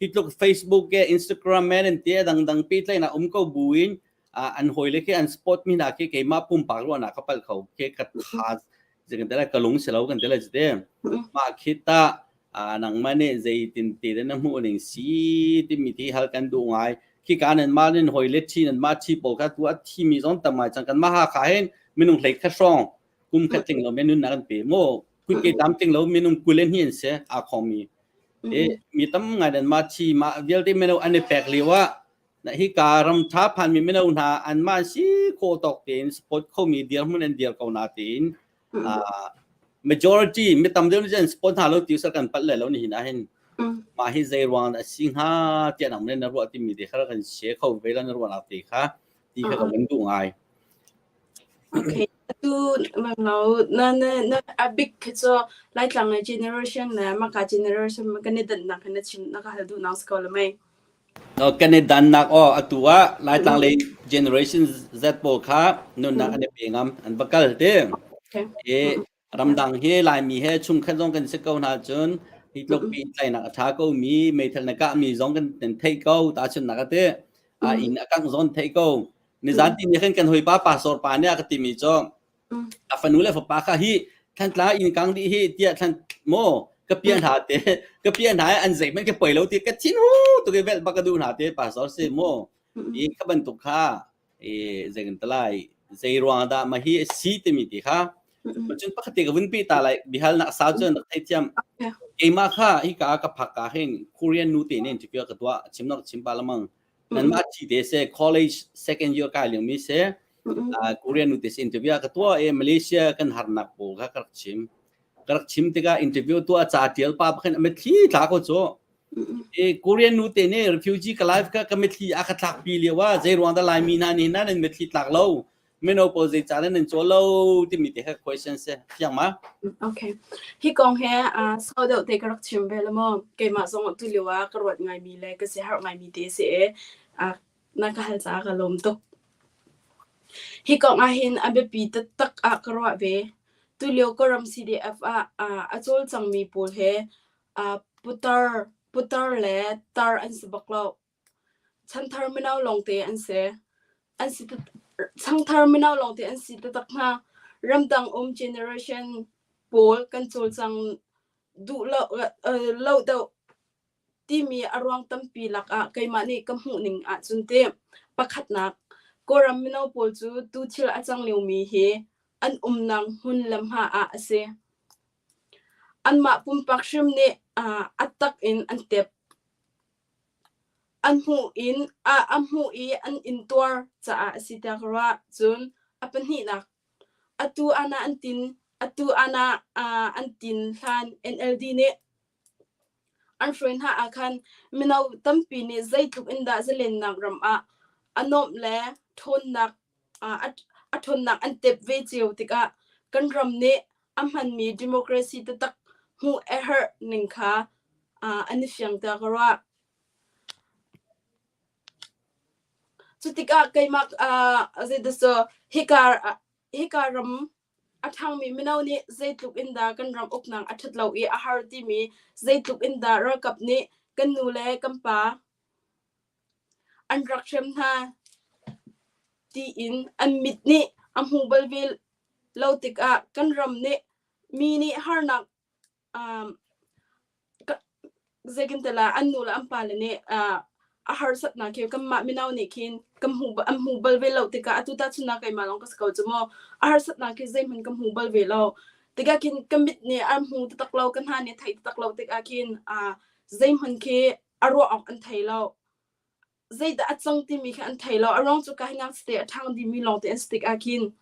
hi tluk Facebook ke Instagram men an te dang dang pe tlai na um ko buin an hawi le khi an sport mi hna khi keimah pumpak ruahnak ka pal kho ke ka tha zeitin ka lung si lo kan te le te mah khi ta nangmah nih zeitin te na hmuh ning si timi ti hal kan duh ngai khi ka nan ma nin hoi le thi nan ma thi pawl kha tu a thi mi zong tam ngai cang kan ma ha kha hin minung hlei kha hrawng kum khat tling lo minun na kan pe mo kuit tam tling lo minung kulen hi an si a khong mi e mi tam ngai dan ma chi ma vialte mino an i pek liwa na hi ka ram tha phan mi mino hna an ma si kho tok tein support kho mi dir mun an dir ko na tein majority mi tam deuh nih support hna lo ti sar kan pat le lo ni hin ah hin ma hi zei ruang a si hnga tiah nang na ruah timi te kha kan share kho ve la na ruah nak te kha ti kha ka van duh ngai. Okay. Atu mang lo na na na a big khi cu Laitlang le generation le maka generation kan i dannak hi na chim na ka hal duh nak si ko le mei. No, kan i dannak aw atu ah Laitlang lei generation Z pawl kha nunnak an i pe ngam an va kal te. Okay. E Ramdang hi Laimi he chungkhat zong kan si ko hna cun hi tluk pehtlaihnak a ṭha ko mi meithal na kah mi zong kan kan theih ko tahchunhnak a ti. A inn a kangh zong theih ko. Nizan ti nih khan kan hawipa pastor pa nih a ka timi cu a fanu le fapa kha hi Thantla inn kang dih hi tiah thlan maw ka pian hna te ka pian hna an zei hmanh ka poi lo ti ka thin hu tuk i velh bak ka duh hna te pastor si maw i kha bantuk kha i zei kan talai zei ruang dah mah hi a si timi ti kha cun pakhat te ka vun pe ta lai bihalnak sau cun rak theithiam keimah kha hika ka phak ka hin Korean nu te nen interview ka tuah chimnak chim pa lamang nanmah thi te se college second year kai lio mi se Korean nu te se interview ka tuah e Malaysia kan harnak pawl kha ka rak chim ka rak chim tikah interview tuah ca tial pa khan a mitthli tla ko cu E Korean nu te nih refugee ka life ka ka mitthli a ka tlak pi lio ah zei ruang dah Laimi hna nih nan nan mitthli tlak lo mino pawl zei ca nan caw lo timi te kha question si fiang ma? Okay. Hi kong he sau deuh te ka rak chim ve la maw? Keimah zong tu lio ah ka ruat ngaimi le ka siaherh ngaimi te si e. Na ka hal caah ka lawm tuk. Hi kong ah hin a biapi taktak ah ka ruah ve. Tulio ka ram CDF ah a cawlcangmi pawl he Putar, putar le tar an si bak lo. Chanthar mino lawngte an si. An si changthar mino lawngte an si taktak hna. Ramdang um generation pawl kan cawlcang duh lo, lo deuh timi a ruang tampi lakah keimah nih ka hmuh ning ahcun ti pakhatnak Kawlram mino pawl cu tu thil a cang liomi hi an umnak hmun le hma ah a si. Anmah pumpak hrim nih a tak in an tep. An hmuh in a hmuh i an intuar caah a si tiah ka ruah. Cun a pahnihnak, atu ana an tin atu ana an tin hlan NLD nih an hruai hna ah khan mino tampi nih zeitluk in dah zalennak ram ah a nuamh le ṭhawnnak a ṭhawnnak an tep ve cio tikah kan ram nih a hmanmi democracy taktak hmuh a herh ning kha an i fiang tiah ka ruah. Cutikah keimah zeidah hika hika ram a ṭhangmi mino nih zeitluk in dah kan ram uknak a ṭhat lo i a har timi zeitluk in dah ralkap nih kan nu le kan pa an rak hrem hna tiin an mit nih a hmu bal ve lo tikah kan ram nih Mi nih harnak um, zeitintiah an nu le an pale nih uh, a harsatnak khi kanmah mino nih khin kan hmu an hmu bal ve lo tikah atu tahchunhnak keimah lawng ka si ko cu mu a harsatnak khi zeihmanh kan hmu bal ve lo tikah khin ka mit nih an hmu taktak lo ka hna nih a thei taktak lo tikah khin uh, zeihmanh khi a ruah awk an thei lo zeidah a cang timi kha an thei lo. A ruang cu ka hi ngakchia a ṭhang dihmi lawngte an si tikah khin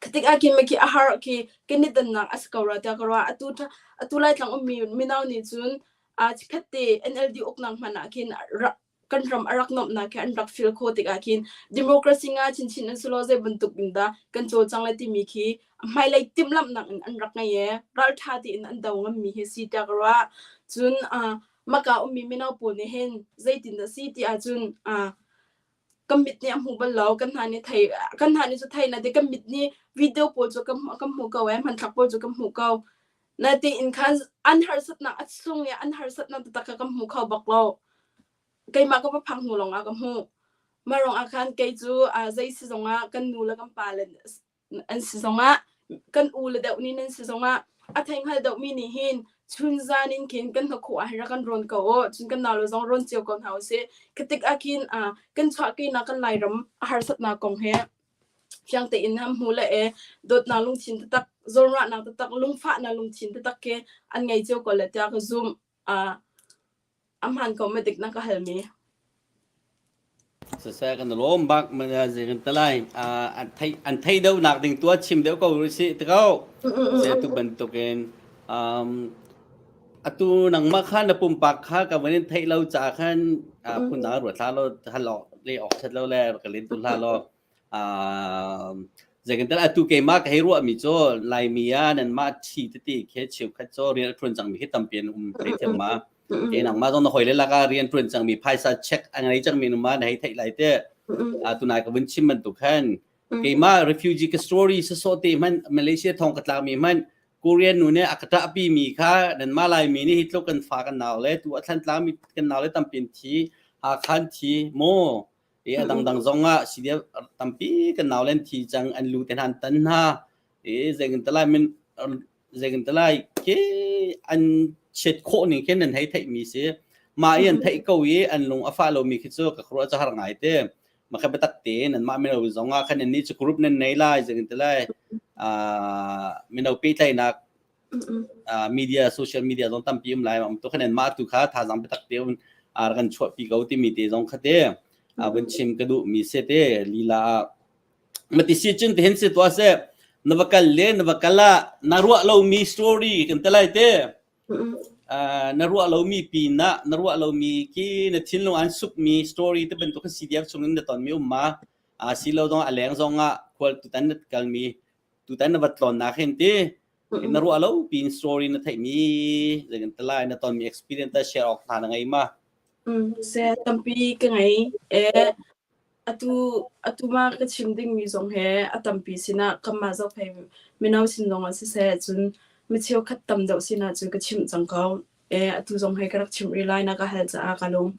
Khatik ah khin khi a har khi kan i dannak a si ko rua tiah ka ruah. Atu atu Laitlang ummi mino nih cun a chikkhat te NLD uknak hmanh ah khin kan ram a rak nuamhnak khi an rak feel khawh tikah khin democracy nga chinchin an si lo zei bantuk in dah kan cawlcang lai timi khi hmailei timhlamhnak in an rak ngei e ralṭha tein an do ngammi hi si tiah ka ruah. Cun Maka ummi mino pawl nih hin zeitindah si ti ahcun kan mit nih a hmu bal lo kan hna nih thei kan hna nih cu thei na ti kan mit nih video pawl cu kan kan hmuh ko eh hmanthlak pawl cu kan hmuh ko na tiin khan an harsatnak a chung i an harsatnak taktak kha kan hmu kho bak lo keimah ka va phak hnu lawng ah ka hmuh mah ruang ah khan kei cu zei si zong ah kan nu le kan pa le an si zongah kan u le deuh nih nan si zongah a thei hngal deuhmi nih hin chun zan in khin kan hnakhaw ah hin rak kan rawn ko u cun kan nau le zong rawn cio ko hna usih khatik ah khin kan chuahkehnak kan Lairam a harsatnak kong he fiang tein ham hmu le e dawtnak lungthin taktak zawnruahnak taktak lungfahnak lungthin taktak khi an ngei cio ko le tiah ka zumh A hmaan ko ma dik na ka halmi. Siseh kan lawm bak kan talai an thei an thei deuh nak ding tua chim deuh ko rih si te ko se tu bantukin um atu nangmah kha na pumpak kha ka van in theih lo ca khan phun dang ruat hlah lo hal le ok chat lo le ka len tu hlah lo Zeitintiah atu keimah ka hei ruahmi cu Laimi ah nanmah thi tete khi cheukhat cu rian a ṭuan cangmi khi tampi an um theithiam ma. Ke nangmah zong na hawile lakah rian ṭuan cangmi phaisa check a ngei cangmi numa na hei theih lai te. Tunai ka vun chim bantuk khan keimah refugee ka story sasawh te hmanh Malaysia thong ka tlakmi hmanh Korean nu nih a ka ṭahpi mi kha nanmah Laimi nih hi tluk kan fa kan nau le tu a Thantlang mi kan nau le tampi an thi Hakha an thi maw I a dangdang zong ah CDF tampi kan nau len thi cang an lu te hna an tan hna i zeitin talai min zeitin talai ke an chiat khawh ning khin nan hei theih mi si mah i an theih ko i an lung a fah lomi khi cu ka khuaruah cu har ngai te ma kha biatak te nan mah mino zong ah khan nan ni cu group nan nei lai zeitin talai mino pehtlaihnak media social media zong tampi um lai um to khan mah tu kha thazang biatak te un ar kan chuahpi ko timi te zong kha te vun chim ka duh mi se te lila mati si cun te hin si to se na va kal le na va kal ah na ruah lo mi story kan te lai te na ruah lo mi pin ah na ruah lo mi ki na thinlung an suk mi story te bantuk CDF chung in na ton mi um ma a si lo dong a leng zong ah khual tutan na kal mi tutan na va tlawnnak hin ti na ruah lo pin story na theihmi zeitin talai na tonmi experience ta share awk hna na ngei ma Se tampi ka ngei e atu atu ma ka chim dingmi zong he a tampi sinah kanmah zophei mino sin zong ah siseh cun mi cheukhat tam deuh sinah cu ka chimh cang ko e atu zong he ka rak chimh rih lai na ka hal caah ka lung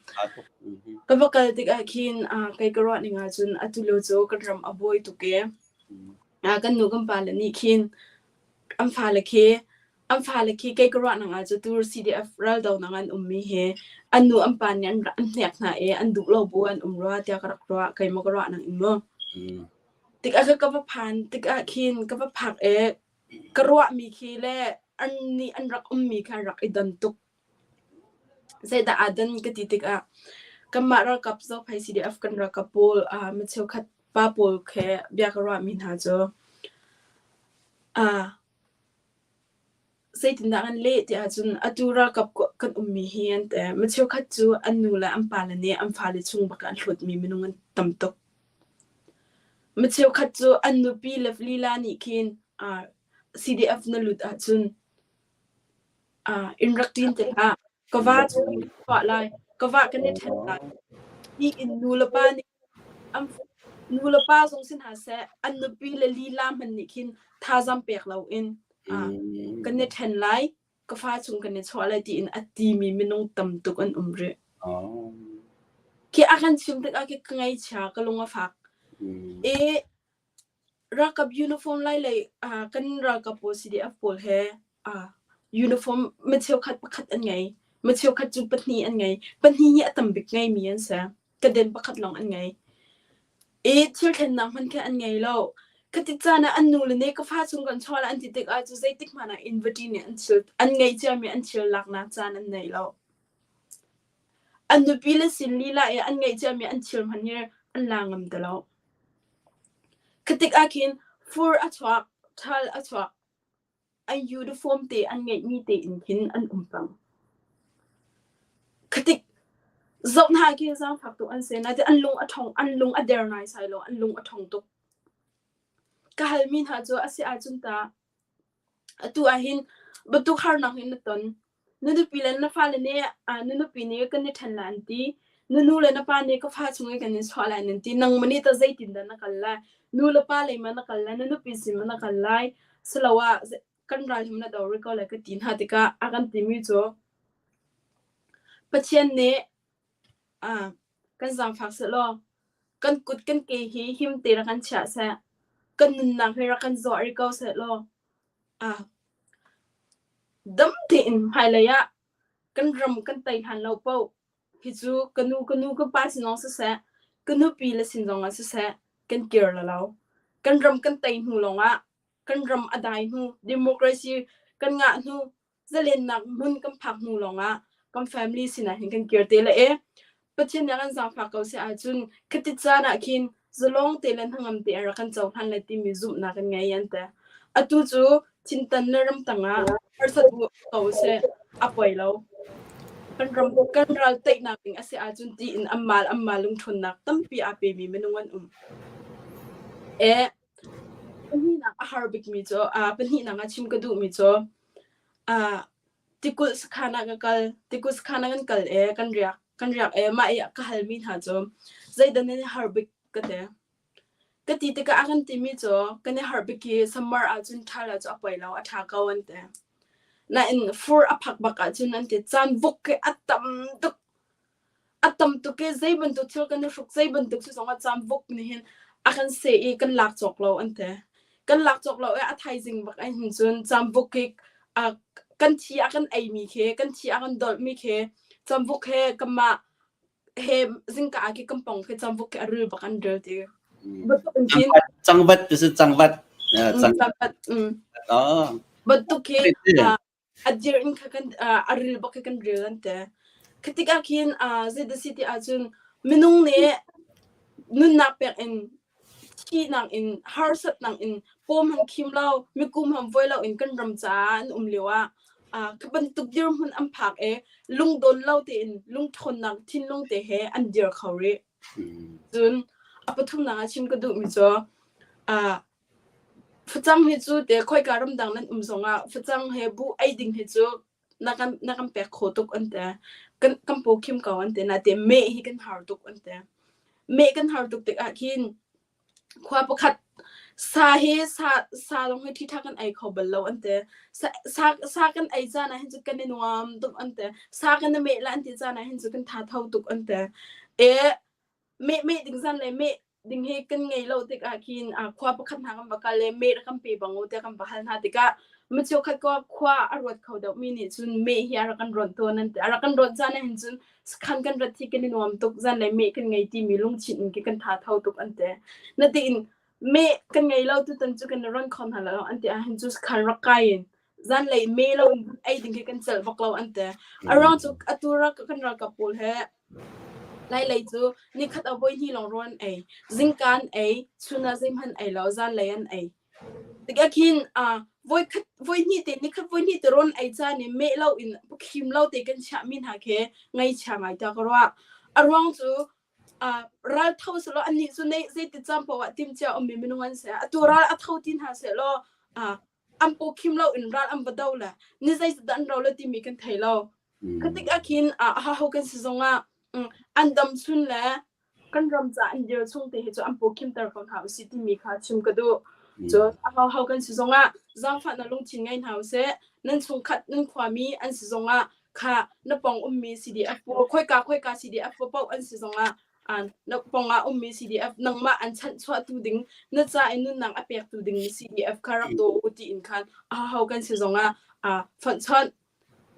ka va kal tikah khin kei ka ruah ning ahcun atu lio cu kan ram a buai tuk e Kan nu kan pale nih khin an fale khi an fale khi kei ka ruahnak ah cu tur CDF raldonak an ummi hi an nu an pa nih an an hnek hna i an duh lo bu an um rua tiah ka rak ruah keimah ka ruahnak in mu. Tikah ka va phan tikah khin ka va phak i ka ruahmi khi le an nih an rak ummi kha an rak i don tuk. Zeidah aa dan ka ti tikah kanmah ralkap Zophei CDF kan ralkap pawl mi cheukhat pa pawl he bia ka ruahmi hna cu zeitindah an leh ti ahcun atu ralkap kan ummi hi an ti. Mi cheukhat cu an nu le an pale nih an fale chung bak ah an hlawtmi minung an tam tuk. Mi cheukhat cu an nupi le lila nih khin CDF na lut ahcun In rak ṭin te hlah. Ka va cu kan i chuah lai. Ka va kan i ṭhen lai. Tiin nu le pa nih an nu le pa zong si hna seh, an nupi le lila hmanh nih khin thazaang pek loin kan i ṭhen lai, ka fa chung kan i chuah lai tiin a timi minung tam tuk an um rih. Khi a kan chim tikah khi ka ngaihchia, ka lung a fak. I. Ralkap uniform lai lei kan ralkap pawl CDF pawl he uniform mi cheukhat pakhat an ngei. Mi cheukhat cu pahnih an ngei. Pahnih hi a tam bik ngeimi an si. Kaden pakhat lawng an ngei. I thil thlennak hmanh khi an ngei lo. Khati caan ah an nule nih ka fa chung kan chuah lai an ti tikah cu zeitik hmanh ah inverti nih an thil an ngei ciami an thil laknak caan an nei lo. An nupi le sin lila i an ngeih ciami an thil hmanh hi an la ngam ti lo. Khatik ah khin fur a chuak, ṭhal a chuak, an uniform te an ngeihmi tein khin an um peng. Khatik zoh hna khi zaangfak tuk an si. Nain an lung a ṭhong, an lung a der naisai lo, an lung a ṭhong tuk. Ka halmi hna cu a si ahcun tah Atu ahhin bantuk harnak in na ton. Na nupi le na fale nih na nupi nih kan i ṭhen lai an ti. Na nu le na pa nih ka fa chung in kan in chuah lai nan ti. Nangmah nih tah zeitindah na kal lai? Nu le pa lei ma na kal lai? Na nupi sin ma na kal lai? Siloah kan ral hi ma na do rih ko lai ka ti hna tikah a kan timi cu Pathian nih kan zaangfak sehlaw kan kut kan ke hi him te rak kan chiah seh. Kan nunnak hi rak kan zuah rih ko sehlaw dam tein hmailei ah kan ram kan tei hlan lo paoh hi cu ka nu ka nu ka pa sin zong siseh, ka nupi le sin zongah siseh kan kir la lo. Kan ram kan tei hnu lawngah kan ram a dai hnu, democracy kan ngah hnu, zalennak hmun kan phak hnu lawngah kan family sinah hin kan kir te le e Pathian nih a kan zaangfah ko si ahcun khati caan ah khin zalong te le hnangam te in rak kan cohlan lai timi zumhnak kan ngei an ti. Atu cu thintan le ramtang ah harsat bu ko seh a poi lo. Kan ram kan ral teihnak ding a si ahcun tiin ammal ammal lungṭhawnnak tampi aa pemi minung an um. E pahnihnak a har bikmi cu pahnihnak ah chim ka duhmi cu Tikulh sakhan ah ka kal. Tikulh sakhan ah kan kal i kan riak. Kan riak i mah i ka halmi hna cu zeidah nan i harh bik ka ti. Ka ti tikah a kan timi cu kan i harh bik hi summer ahcun ṭhal ah cu a poi lo, a ṭha ko an ti. Nain fur a phak bak ahcun an ti caan vuk hi a tam tuk. A tam tuk i zei bantuk thil kan i hruk, zei bantuk si zongah caamvuk nih hin a kan seh i kan lak cawk lo an ti. Kan lak cawk lo i a thaizing bak ah hin cun caamvuk hi kan thi a kan eimi khi, kan thi a kan dolhmi khi caamvuk he kanmah he zingka ah khi kan pong khi caamvuk khi a ril bak an ril ti. Bantuk in khin Cangvat ti si cangvat. Cangvat. Bantuk khi a dir in kha kan a ril bak khi kan ril an ti. Khi tikah khin zeidah si ti ahcun minung nih nunnak pek in thihnak in harsatnak in pawm han khim lo mikum han voi lo in kan ram caah an um lio ah khi bantuk dirhmun an phak i lungdawn lo tein lungṭhawnnak thinlung te he an dir kho rih. Cun a pathumnak ah chim ka duhmi cu Facang hi cu te khoika ramdang nan um zongah facang he buh ei ding hi cu na kan na kan pek kho tuk an ti. Kan kan paw khim ko an ti. Nain meh hi kan har tuk an ti. Meh kan har tuk tikah khin khua pakhat sa hi sa sa lawng hi ṭhiṭha kan ei kho bal lo an ti. Sa sa sa kan ei caan ah hin cun kan i nuam tuk an ti. Sa kan i meh la an ti caan ah hin cun kan tha tho tuk an ti. E meh meh ding zan le meh ding hi kan ngei lo tikah khin khua pakhat hna kan va kal i meh rak kan pe bang u tiah kan va hal hna tikah micheu khat ko khua a ruat kho deuh mi nih cun meh hi a rak kan rawnh tawn an ti a rak kan rawnh caan ah hin cun sakhan kan rat hi kan i nuam tuk zan le meh kan ngei timi lungchin in kan tha tho tuk an ti na tiin meh kan ngei lo tutan cu kan i ron kho hna lo an ti ah hin cu sakhan rak kai in zanlei me lo in ei ding hi kan celh bak lo an ti aruang cu atu rak kan ralkap pawl he Lailei cu nikhat ah voihnih lawng rawl an ei. Zingka an ei, chun ah zeihmanh ei lo, zanlei an ei. Tikah khin uh, voikhat voihnih te nikhat voihnih te rawl an ei caan i meh lo in khim lo te kan chiahmi hna khi ngaihchia ngai ta ka ruah. A ruang cu uh, ral tho selaw annih cu nei zeiti caan paoh ah timcia ummi minung an si. Atu ral a tho ti hna sehlaw uh, an paw khim lo in ral an va do le ni zeizat dah an ro le timi kan thei lo. Kha tikah khin aho kan si zongah an dam chun le kan ram ca an dir chung te hi cu an paw khimter ko hna usih timi kha chim ka duh. Cun aho kan si zongah zaangfahnak lungthin ngei hna usih. Nan chungkhat nan khuami an si zongah kha na pawng ummi CDF pawl khoika khoika CDF paoh an si zongah Na pongah ummi CDF nangmah an chanhchuahtu ding na ca i nunnak a pektu ding CDF kha rak daw u tiin khan aho kan si zongah fonhchonh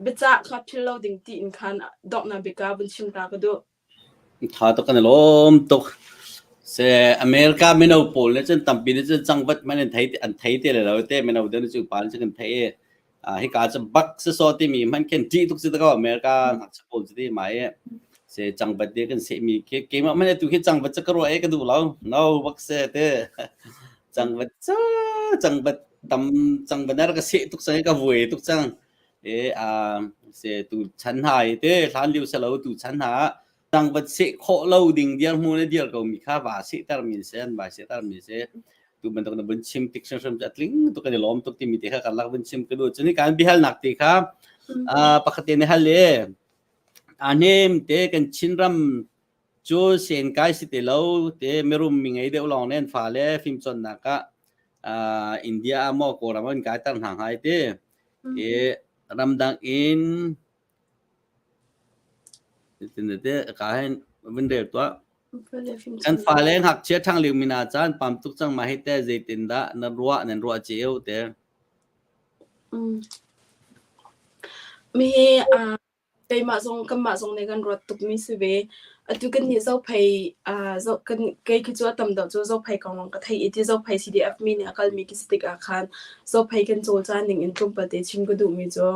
biacah kha philh lo ding tiin khan donghnak bik ah vun chim ta ka duh. Tha tuk kan i lawm tuk. Se America mino pawl nih cun tampi nih cun cangvat hmanh an thei an thei te lo te mino deuh cu pa nih cun kan thei i hika cu bak sisawh timi hmanh khin ṭih tuk si ko America ngakchia pawl cu ti mai i se cangvat te kan sehmi khi keimah hmanh atu khi cangvat cu ka ruah i ka duh lo no bak se te cangvat cu cangvat tam cangvat na ka seh tuk cang i ka vuai tuk cang e a se tu chan ha i te hlan liu se lo tu chan ha cangvat seh khawh lo ding dirhmun le dir ko mi kha va sehter mi se an vai sehter mi se tu bantuk na vun chim tik hrimhrim cu a tling tuk kan i lawm tuk timi te kha kan lak vun chim ka duh cun kan biahalnak te kha pakhat te ne hal le a hnem te kan Chinram cu sen kai si te lo te mirum mi ngei deuh lawng nen fa le fim cawnnak ah India ah maw Kawlram an kai tar hna ngai te e ramdang in Ka hin vun rel tuah. Kan fale ngakchia ṭhang lio mi hna caan pam tuk cang ma hi teh zeitindah na ruah nan ruah cio te? Mi hi keimah zong kanmah zong nih kan ruat tukmi si ve. Atu kan nih Zophei zoh kan kei khi cu a tam deuh cu Zophei kong lawng ka theih i ti Zophei CDF mi nih a kalmi khi si tikah khan Zophei kan cawlcaan ning in tlawmpal te chim ka duhmi cu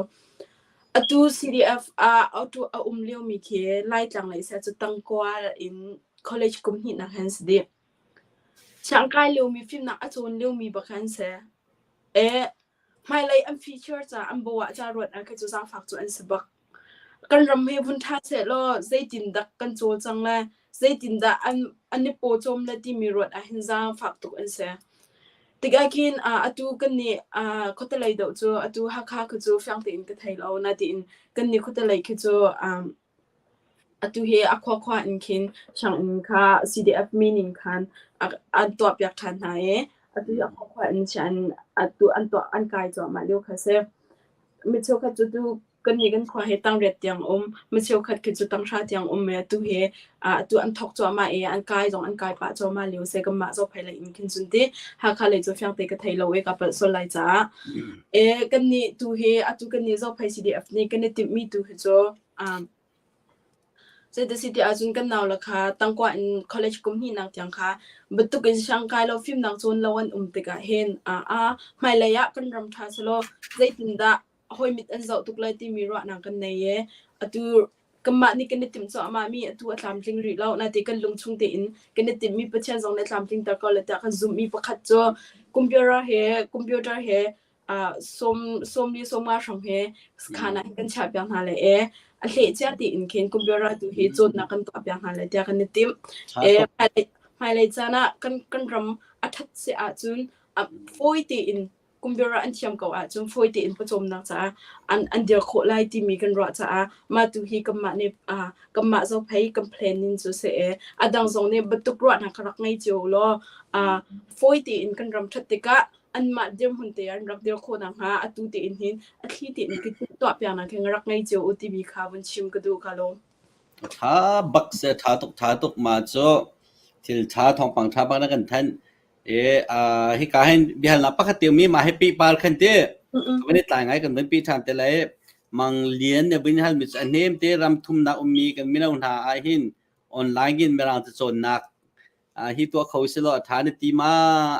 Atu CDF ah a um liomi khi Laitlang lei seh cu tangkua in college kum hnihnak he an si dih. Siangkai liomi fimnak a cawn liomi bak an si. E, hmailei an future ca an bawah ca ruat ah khi cu zaangfak cu an si bak. Kan ram hi vun ṭha sehlaw zeitindah kan cawlcang le zeitindah an an i pawcawm le timi ruat ah hin zaangfak tuk an si. Tikah khin atu kannih khuatelei deuh cu atu Hakha khi cu fiang tein ka thei lo natein kannih khuatelei khi cu atu hi a khuakhua in khin sianginn kha CDF meaning khan an tuahpiak ṭhan hna i atu hi a khuakhua in sianginn atu an tuah an kai cuahmah lio kha a si. Mi cheukhat cu tu kannih kan khua hi tangriat tiang um, mi cheukhat khi cu tanghra tiang um i atu hi atu an thawk cuahmah i an kai zong an kai pah cuahmah lio si. Kanmah Zophei lei in khin cun ti Hakha lei cu fiang te ka thei lo i ka palh sual lai caah. E kannih tu hi atu kannih Zophei CDF nih kan i timhmi tu hi cu Zeiti si ti ahcun kan naule kha tangkua in college kum hnihnak tiang kha bantuk in siangkai lo fimnak cawn lo an um tikah hin hmailei ah kan ram ṭha selaw zeitindah hawi mit an zoh tuk lai timi ruahnak kan nei i atu kanmah nih kan i timh cuahmahmi atu a tlamtling rih lo. Naite kan lungchung tein kan i timhmi Pathian zong nih tlamtlingter ko le tiah kan zumhmi pakhat cu computer he computer he sawmli sawmnga hrawng hi khaan ah kan chiahpiak hna lai i a hleh cia tiin khin computer tu hi cawnnak kan tuahpiak hna lai tiah kan i timh. Hmailei caan ah kan kan ram a ṭhat si ahcun fawi tein computer an thiam ko ahcun fawi tein pawcawmnak caah an an dir khawh lai timi kan ruah caah mah tu hi kanmah nih kanmah zophei kan plan ning cu si i a dang zong nih bantuk ruahnak kha rak ngei cio law fawi tein kan ram ṭhat tikah anmah dirhmun te an rak dir khawh nakhnga atu tein hin a thli tein tuahpiaknak hi rak ngei cio u timi kha vun chim ka duh ka lawm. Tha bak se tha tuk tha tuk ma cu thil tha thawngpang tha bak na kan thanh e hi ka hin bihalnak pakhat te mi ma he pi par khan te kan i tlai ngai kan van pi than te lai mang lian ne bin hal mi chu anem te ram thum na ummi kan mino hna ah hin online in mirang te cawnnak Hi tuah kho si law a ṭha na ti ma?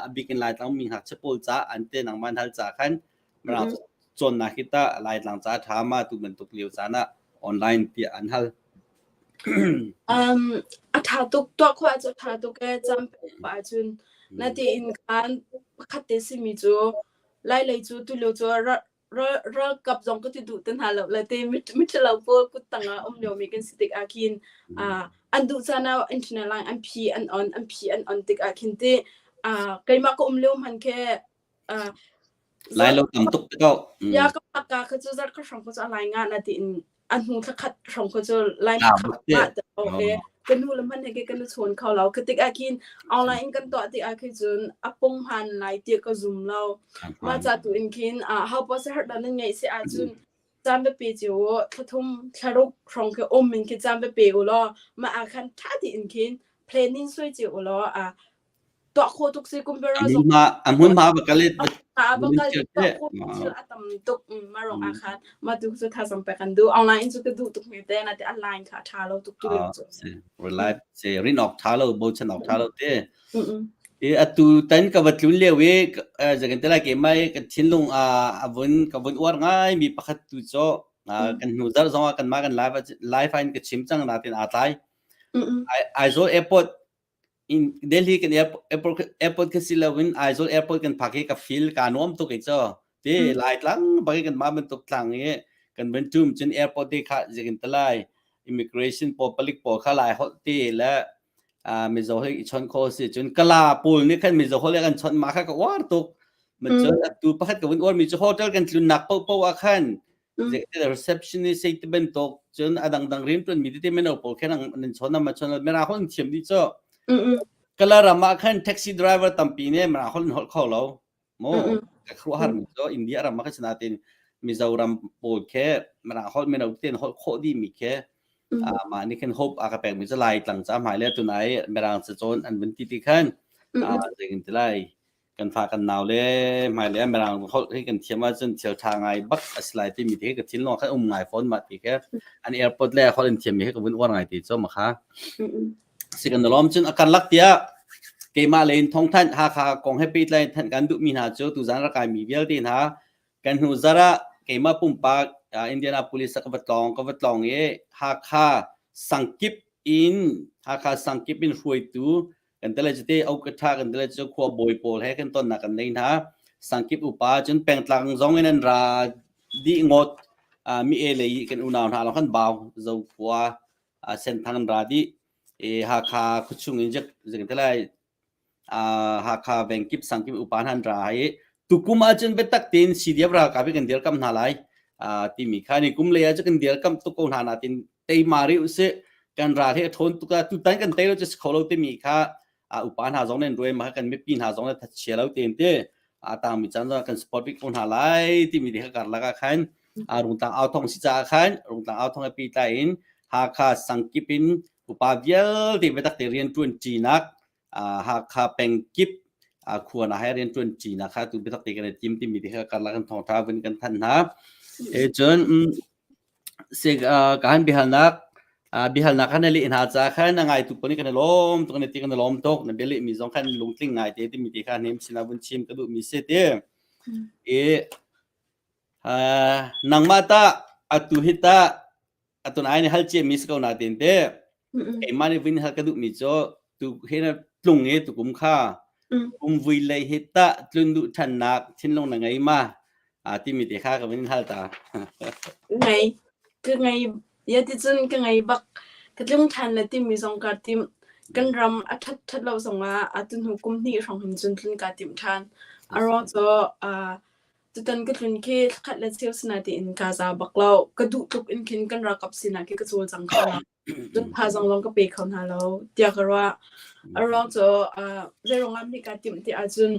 A bik in Laitlang mi ngakchia pawl ca an te nangmah hal ca khan Mirang cawnnak hi tah Laitlang ca a ṭha ma tu bantuk lio caan ah online tiah an hal. Um, a ṭha tuk tuah khawh ahcun a ṭha tuk ee cam pek ahcun natein khan pakhat te simi cu Lailei cu tulio cu ralkap zong ka ti duh te hna lo le te miṭhalo pawl kut tangah um liomi kan si tikah khin an duh caan ah internet line an phi an on an phi an on tikah khin ti keimah ka um lio hman khi Lai lo tam tuk te ko. Ya ka ka kha cu zarh ka hrawng ko cu a lai nga na tiin a hnu thla khat hrawng kha cu line khat mah te okay ka nu le hman he kan chawn kho lo ka tik ah khin online in kan tuah tik ah khi cun a pung han lai ti ka zum lo ma cha tu in khin how pa se har dan ngai se ah cun. Caan va pe cio u. Thla thum, thla ruk hrawng khi um in khi caan va pe u law mah ah khan ṭha tein khin planning suai cio u law tuah khawh tuk si computer zong a hmunhma va kal i va kal tuah khawh thil a tam tuk mah ruang ah khan mah tu cu thazaang pek kan duh online in cu ka duh tuk hme te na te online kha a ṭha lo tuk tu cu live se rin awk ṭha lo bochan awk ṭha lo te i atu tan ka va tlun lio i zakan te lai ke mai kan thinlung a a vun ka vun uar ngai mi pakhat tu cho kan hnu zar zong ah kan ma kan live live in ka chim cang na tin aa tlai Aizawl airport in Delhi kan airport airport ka si lo in Aizawl airport kan phak hi ka feel ka nuam tuk i cho ti lai tlang bang kan ma bantuk tlang i kan ban tum cun airport te kha zikin talai immigration pawl palik pawl kha lai holh ti le Mizo he i chon kho si cun kala pawl nih khan Mizo holh kan chon ma kha ka uar tuk ma cun atu pakhat ka vun uar mi cu hotel kan tlun nak po po ah khan receptionist sei te bantuk cun a dangdang rianṭuan mi tete mino pawl khen nan chawn ma chawn mera hol thiam dih cu kala ram ah khan taxi driver tampi ne mera hol hol kho lo mo ka khuaruahhar mi cu India ram ah khan sinatin Mizoram pawl khe mera hol mino ten hol khawh dih mi khe mah nih khan hope a ka pek mi cu lai tlang ca hmai le tunai mirang ca cawn an vun ti ti khan zeitin ti lai kan fa kan nau le hmailei ah mirang holh hi kan thiam ahcun thil ṭha ngai bak a si lai timi te ka thinlung ah khan um ngai fawn mah ti khe an airport le holh in thiammi hi ka vun uar ngai ti cu ma kha si kan lawm cun a karlak tiah keimah le in thongthanh Hakha kong he pehtlai thanh kan duhmi hna cu tuzan rak kai mi vialte hna kan hnu zarh ah keimah pumpak Indianapolis ah ka va tlawng ka va tlawng i Hakha sangkip in Hakha sangkip in hruaitu kan tele cu te okatha kan tele cu khua bawi pawl he kan tonnak kan nei hna sangkip upa cun pengtlang zong in an ra dih ngot mi e lei kan unau hna long kan bau zo khua senthang an ra dih e Hakha khuachung in jak jeng telai Hakha vengkip sangkip upa hna an ra i tukum ahcun biatak tein CDF ralkap hi kan dirkamh hna lai timi kha ni kum lei ah cu kan dirkamh tuk ko hna natin teima rih usih kan ral hi a ṭhawn tuk ah tutan kan tei lo cu si kho lo timi kha upa hna zong nih an ruai ma kan mipi hna zong nih thatchia lo tein ti a tangmi caan zong kan support bik ko hna lai timi te kha karlak ah khan rungtlang au thong si caah khan rungtlang au thong he pehtlai in Hakha sangkip in upa vialte biatak te rian ṭuan ṭinak Hakha pengkip khua na he rian ṭuan ṭinak kha tu biatak te kan i tim timi te kha karlak in thawngṭha vun kan thanh hna. E cun ka han biahalnak biahalnak kha na leh hna ca khan a ngaitu pawl nih kan i lawm tuk na ti kan i lawm tuk na bialeh mi zong khan lungtling ngai te timi te kha hnem sinah vun chim ka duhmi si ti. I nangmah tah atu hi tah atun ai nih hal ciami si ko na tin te keimah nih vin hal ka duhmi cu tu he na tlung i tukum kha kum vui lei hi tah tlun duh ṭhannak thinlung na ngei ma a timi te kha ka vin hal ta ngei ka ngei ya ti cun ka ngei bak ka tlung ṭhan le timi zong ka tim kan ram a ṭhat ṭhat lo zongah atu hnu kum hnih hrawng hin cun tlun ka tim ṭhan a ruang cu Tutan ka tlun khi thlakhat le cheu si natein kaa za bak lo. Ka duh tluk in khin kan ralkap sinah khi ka cawlcang kho lo. Cun thazaang zong ka pe kho hna lo tiah ka ruah. A ruang cu uh, zeiruang ah hme kaa timh ti ahcun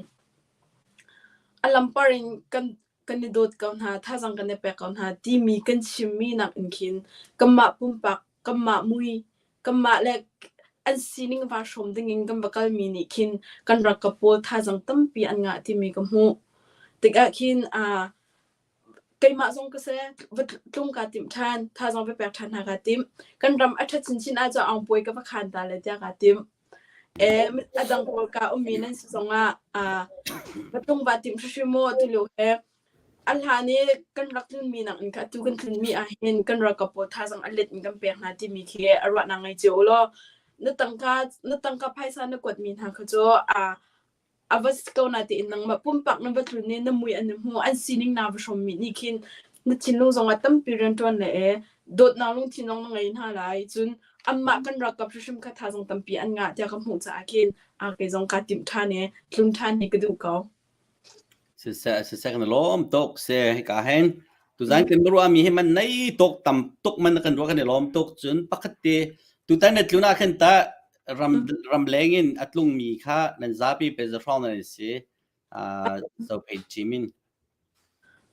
a lampar in kan kan i dawt ko hna, thazaang kan i pek ko hna timi kan chimmi nakin khin kanmah pumpak, kanmah mui, kanmah le an sining vaa hrawm dingin kan va kalmi nih khin kan ralkap pawl thazaang tampi an ngah timi ka hmuh. Tikah khin uh, keimah zong ka si, va tlung kaa timh ṭhan, thazaang va pek ṭhan hna kaa tim. Kan ram a ṭhat chinchin ahcun aungpuai ka va khaan ta lai tiah kaa tim. E, a dang pawl ka ummi nan si zongah uh, va tlung vaa timh hrimhrim maw tulio he A hlan i kan rak tlunmi nakin kha atu kan tlunmi ahhin kan ralkap pawl thazaang a let in kan pek hna timi khi a ruahnak ngei cio u law na tangka na tangka phaisa na kuatmi hna kha cu a a va si ko na tiin nangmah pumpak na va tlun i na mui an i hmu an sining naa va hrawmmi nih khin na thinlung zongah tampi rianṭuan le e dawtnak lungthin zong na ngei hna lai cun anmah kan ralkap hrimhrim kha thazaang tampi an ngah tiah ka hmuh caah khin a kei zong kaa timh ṭhan i tlun ṭhan hi ka duh ko. Siseh siseh kan i lawm tuk si hika hin tuzan kan ruahmi hi man nei tuk tam tuk man kan ruah kan i lawm tuk cun pakhat te tutan na tlun ah khin ta ram ram leng in a tlungmi kha nan zapi pe za hrawng nan si uh, so pei team in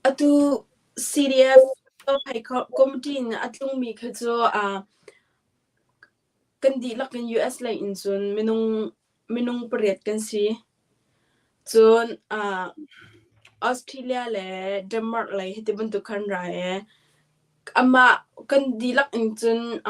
Atu CDF. Zophei committee in a tlungmi kha cu kan dihlak in US lei in cun minung pariat kan si. Cun Australia le Denmark lei hiti bantuk khan ra i amah kan dihlak in cun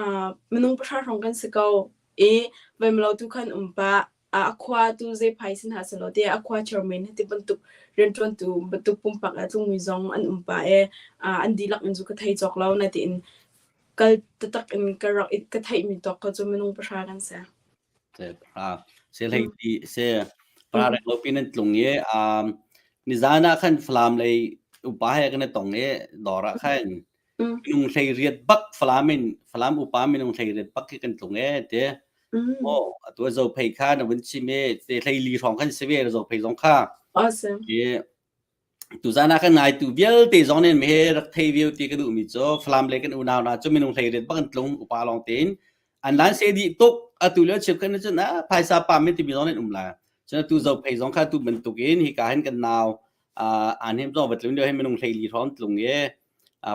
minung pahra hrawng kan si ko i voimlo tu khan um pah. A khua tu zeiphai si hna sehlaw tiah a khua chairman hiti bantuk rianṭuantu bantuk pumpak a tlungmi zong an um pah i an dihlak in cu ka thei cawk lo natein kal taktak in ka rak ka theihmi tawk kha cu minung pahra kan si. Se pahra se hlei ti se pahra reng lo pin an tlung i nizan ah khan Falam lei upa he kan i tong i dawr ah khan minung hlei riat bak Falam in Falam upa minung hlei riat bak khi kan tlung e te oh atu zo phei kha na vun chim e te hlei li hrawng khan si ve zo phei zong kha Awesome. e tuzan ah kan ngai tu vialte zong nen me rak thei viau ti ka duh mi cu Falam le kan unau na cu minung hlei riat bak an tlung upa lawng tein an lan se dih tuk atu le chim khan cun a phaisa pa min timi zong nen um la cun tu zo phei zong kha tu bantukin hi ka hin kan nau an hem zong va tlung lio hin minung hlei li hrawng tlung e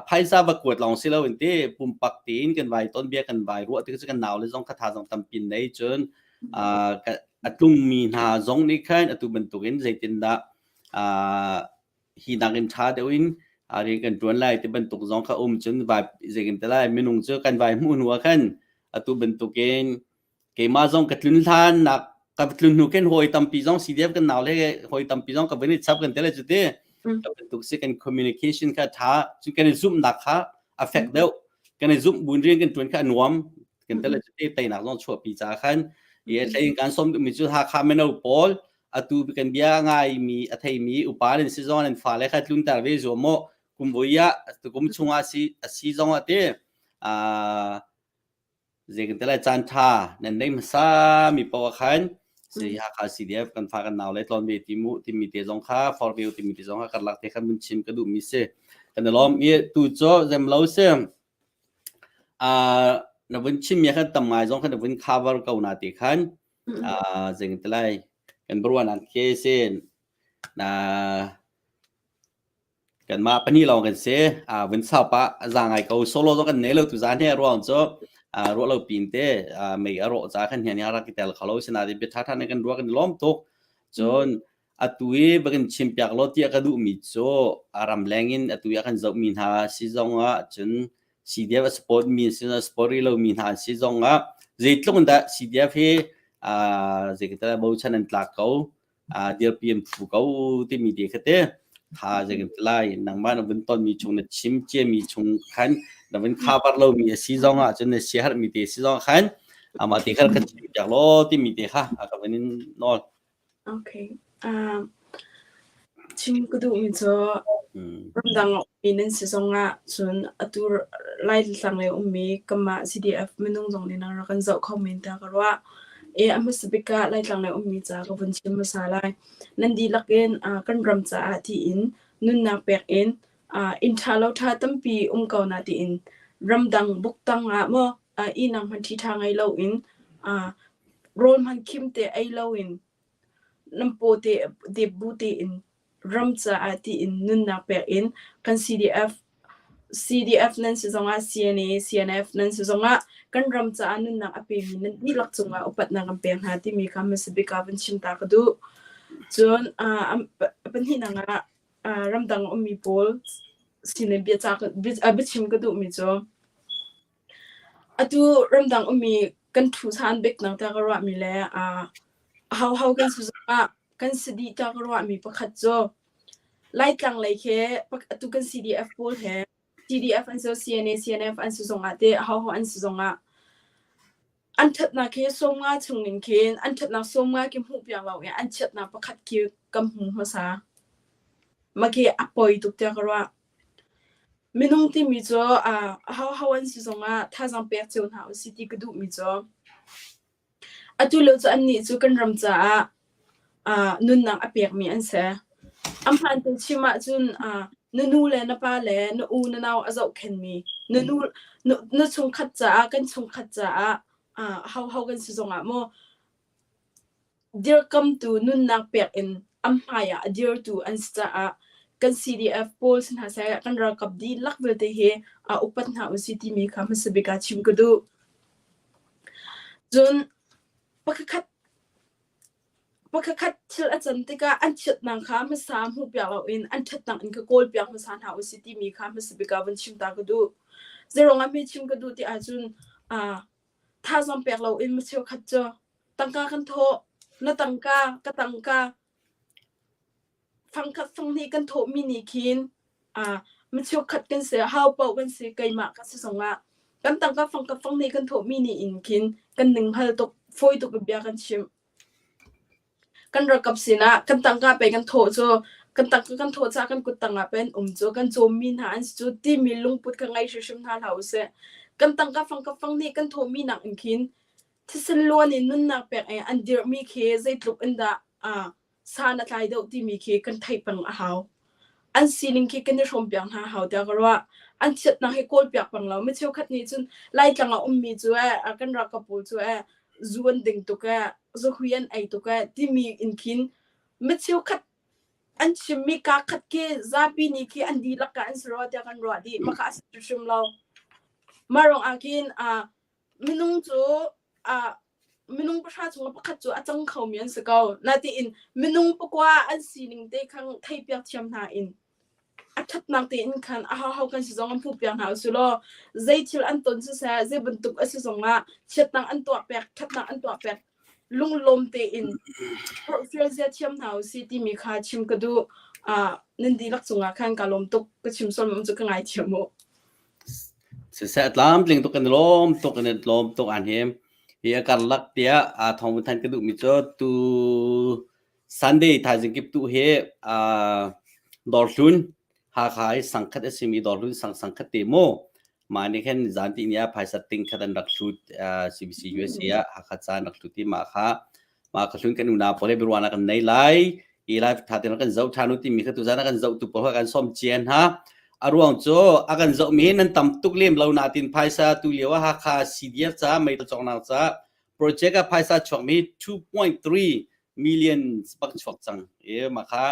phaisa va kuat lawng si loin ti pumpak tiin kan vai ton bia kan vai ruah tik cu kan nau le zong kha tha zong tampin nei cun a tlungmi hna zong nih khan atu bantukin zeitindah hi nakin ṭha deuh in rian kan ṭuan lai ti bantuk zong kha um cun vai zeitin te lai minung cu kan vai hmuh hnu ah khan atu bantukin keimah zong ka tlun hlan nak ka tlun hnu khin hawi tampi zong CDF kan nau le hawi tampi zong ka van i chap kan te le cu ti ka bantuk si kan communication kha tha cu kan i zumhnak kha a fek deuh kan i zumh buin rian kan tuan kha a nuam kan te le cu ti teinak zong chuahpi ca khan i thlei kan som duhmi cu Hakha mino pawl atu kan bia ngai mi a thei mi upa nan si zong nan fale kha tlunter ve zuam mo kum voi ah kum chungah si a si zong ah te Zei kan ti lai caan ṭha nan nei hmasa mi paoh ah khan si Hakha CDF kan fa kan nau le tlawn ve ti mu timi te zong kha for ve timi te zong kha karlak te khan mun chim ka duh mi si. Kan i lawm i tu cu zem lo si. Uh, na vun chim mi khan tam ngai zong khan na vun cover ko na te khan uh, zei kan ti lai kan buruan an ke sin na Kanmah pahnih lawng kan si. Vun sau pah a za ngai ko. Solo zong kan nei lo tu zan he ruang cu ruah lo pin te mei a rawh ca khan hian rak i tel kho lo sinain bia ṭha ṭha in kan ruah kan i lawm tuk. Cun atu i va kan chim piak law tiah ka duhmi cu a ramleng in atu i a kan zohmi hna si zong ah cun CDF a support mi si support rih lomi hna an si zong ah zeitluk in dah CDF hi zeitin bochan an tlak ko dirpi an phu ko timi te kha te tha zei kan lai nangmah na vun tonmi chung na chim ciami chung khan na vun cover lomi a si zong ah cun na siaherhmi te si zong khan amah te kha kan chim piak law timi te kha a ka vun in nawl. Okay. Um, chim ka duhmi cu ramdang ummi nan si zongah cun atu Laitlang lei ummi kanmah CDF minung zong nih nan rak kan zoh kho men tiah ka ruah. I a hmasa bik ah Laitlang lei ummi ca ka vun chim hmasa lai. Nan dihlak in kan ram caah tiin nunnak pek in inn ṭha lo ṭha tampi um ko na tiin ramdang buktang ah maw ihnak hmanh ṭhiṭha ngei loin rawl hmanh khim te ei loin nan paw te dep bu tein ram caah tiin nunnak pek in kan CDF CDF nan si zongah CNA CNF nan si zongah kan ram caah nunnak a pemi nan dihlak cungah upatnak kan pek hna timi kha hmasa bik ah vun chim ta ka duh. Cun pahnihnak ah ramdang ummi pawl sin in biachim ka duhmi cu atu ramdang ummi kan ṭhu san bik nang ta ka ruahmi le ahoho kan si zongah kan si dih ta ka ruahmi pakhat cu Laitlang lei khi atu kan CDF pawl he CDF an si CNA CNF an si zongah te ahoho an si zongah an ṭhatnak khi sawmnga chungin khin an ṭhatnak sawmnga khi hmuh piak lo i an chiatnak pakhat khi kan hmu hmasa. Mah khi a poi tuk tiah ka ruah. Minung timi cu ahoho an si zongah thazaang pek cio hna usih ti ka duhmi cu Atu lio cu annih cu kan ram caah nunnak a pekmi an si. A hmaan te chim ahcun na nu le na pa le na u na nau a zohkhenhmi na nu na chungkhat caah kan chungkhat caah hoho kan si zongah maw dirkamtu nunnak pek in an hmai ah a dirtu an si caah. Kan CDF pawl si hna seh, kan ralkap dihlak vialte hi upat hna usih timi kha hmasa bik ah chim ka duh. Cun pakhat Pakhatkhat thil a can tikah an chiatnak kha hmasa hmuhpiak loin an ṭhatnak in ka kawlpiak hmasa hna usih timi kha hmasa bik ah vun chim ta ka duh. Zeiruangah hme chim ka duh ti ahcun uh, thazaang pek loin mi cheukhat cu tangka kan thawh, na tangka, ka tangka, fangkhat fanghnih kan thawhmi nih khin uh, mi cheukhat kan si, hau paoh kan si, keimah ka si zongah kan tangka fangkhat fanghnih kan thawhmi nih in khin kan ninghal tuk, fawi tuk in bia kan chim. Kan ralkap sinah kan tangka pei kan thawh cu kan tangka kan thawh caah kan kuttang ah pei an um cu kan cawmmi hna an si cu timi lungput kha ngei hrimhrim hna hlah usih. Kan tangka fang ka fang nih kan thawhmi nak in khin thisen luan in nunnak pek i an dirhmi khi zeitluk in dah uh, san a tlai deuh timi khi kan theih peng a hau. An sining khi kan i hrawmpiak hna hau tiah ka ruah. An chiatnak hi kawlpiak peng lo. Mi cheukhat nih cun Laitlang a ummi cu eh, kan ralkap pawl cu eh, zu an ding tuk eh, zahui an ei tuk eh, timi in khin mi cheukhat an chimmi kaa khat khi zapi nih khi an dihlak ka an si rua tiah kan ruah dih. Mah kha a si hrim lo. Mah ruangah khin uh, minung cu uh, minung pahra chungah pakhat cu a cang khomi an si ko. Natiin minung pakua an sining te khan theipiak thiam hna in a ṭhatnak tein khan a hoho kan si zong an hmuhpiak hna usih law zei thil an ton siseh zei bantuk a si zongah chiatnak an tuah pek ṭhatnak an tuah pek lunglawm tein forhfial zia thiam hna usih timi kha chim ka duh. Uh, nan dihlak cungah khan ka lawm tuk ka chim sual mam cu ka ngaithiam u. Siseh tlamtling tuk kan i lawm tuk kan i lawm tuk an hi. Hi a karlak tiah aa thawng than ka duhmi cu tu Sunday thaizing kip tu hi aa dawrhlun Hakha i sangkhat a simi dawrhlun sang sangkhat te mu mah nih khin zan ti ni ah phaisa ting khat an rak hlut CBC USA ah Hakha ca an rak hlut i mah kha mah ka hlun kan unau pawl he biaruahnak kan nei lai i live tha tein kan zoh than u timi kha tuzan a kan zoh tu pawl kha kan som cian ha a ruang cu a kan zoh mi nan tam tuk lem lo na tin phaisa tu lio ah Hakha CDF ca meithal cawknak ca project ah phaisa chuak mi 2.3 million bak chuak cang e ma kha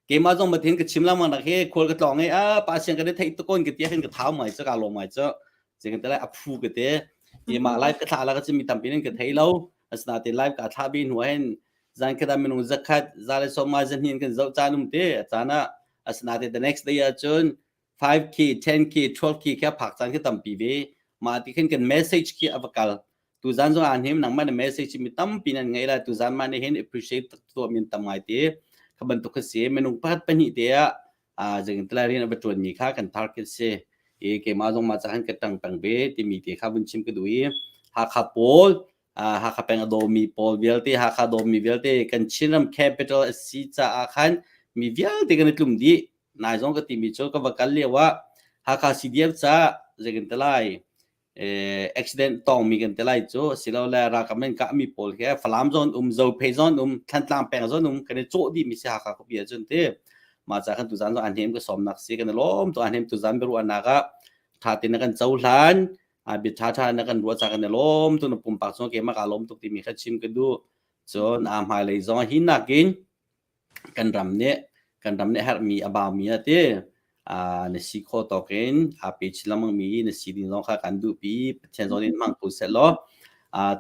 keimah zong mathin ka chim lengmang nak he khual ka tlong i a pa siang kan i theih tukon ka tia hin ka thau mai chu ka lawm mai chu jing te lai a phu ka te i ma live ka thla la ka chim mi tampi in ka thei lo asinain live ka thla bi hnu hin zan khat ah minung zakhat za le sawm nga zan hin kan zoh caan um te a caan ah asinain the next day ah cun 5k 10k 12k kha phak caan khi tampi ve mah ti khin kan message khi a va kal tu zan zong ah him nangmah na message mi tampi nan ngei la tu zan ma nih hin appreciate tuah min tam ngai te kha bantuk kha si minung pakhat pahnih te ah a zing tlai rian a va ṭuan mi kha kan target si i keimah zong mah cahan ka ṭang peng ve timi te kha vun chim ka duh i Hakha pawl Hakha peng a dawmi pawl vialte Hakha dawmi vialte kan Chinram capital a si caah khan mi vialte kan i tlum dih nai zong ka timi cu ka va kal lio ah Hakha CDF ca zeikan te lai accident tongmi kan te lai cu silole ralkap nan kahmi pawl he Falam zon um Zophei zon um Thantlang peng zon um kan i cawh dih mi si Hakha khuapi ahcun ti mah ca khan tuzan zong an hnem ka sawmnak si kan i lawm tu an hnem tuzan biaruahnak ah tha tein na kan cohlan a bia tha tha na kan ruah ca kan i lawm tu na pumpak cung keimah ka lawm tuk timi kha chim ka duh cun a hmailei zong hi nakin kan ram nih kan ram nih herhmi a baumi a ti na si khawh tawk in aa pe chin lengmang mi na si ding zong kha kan duhpi Pathian zong nih hmang ko seh law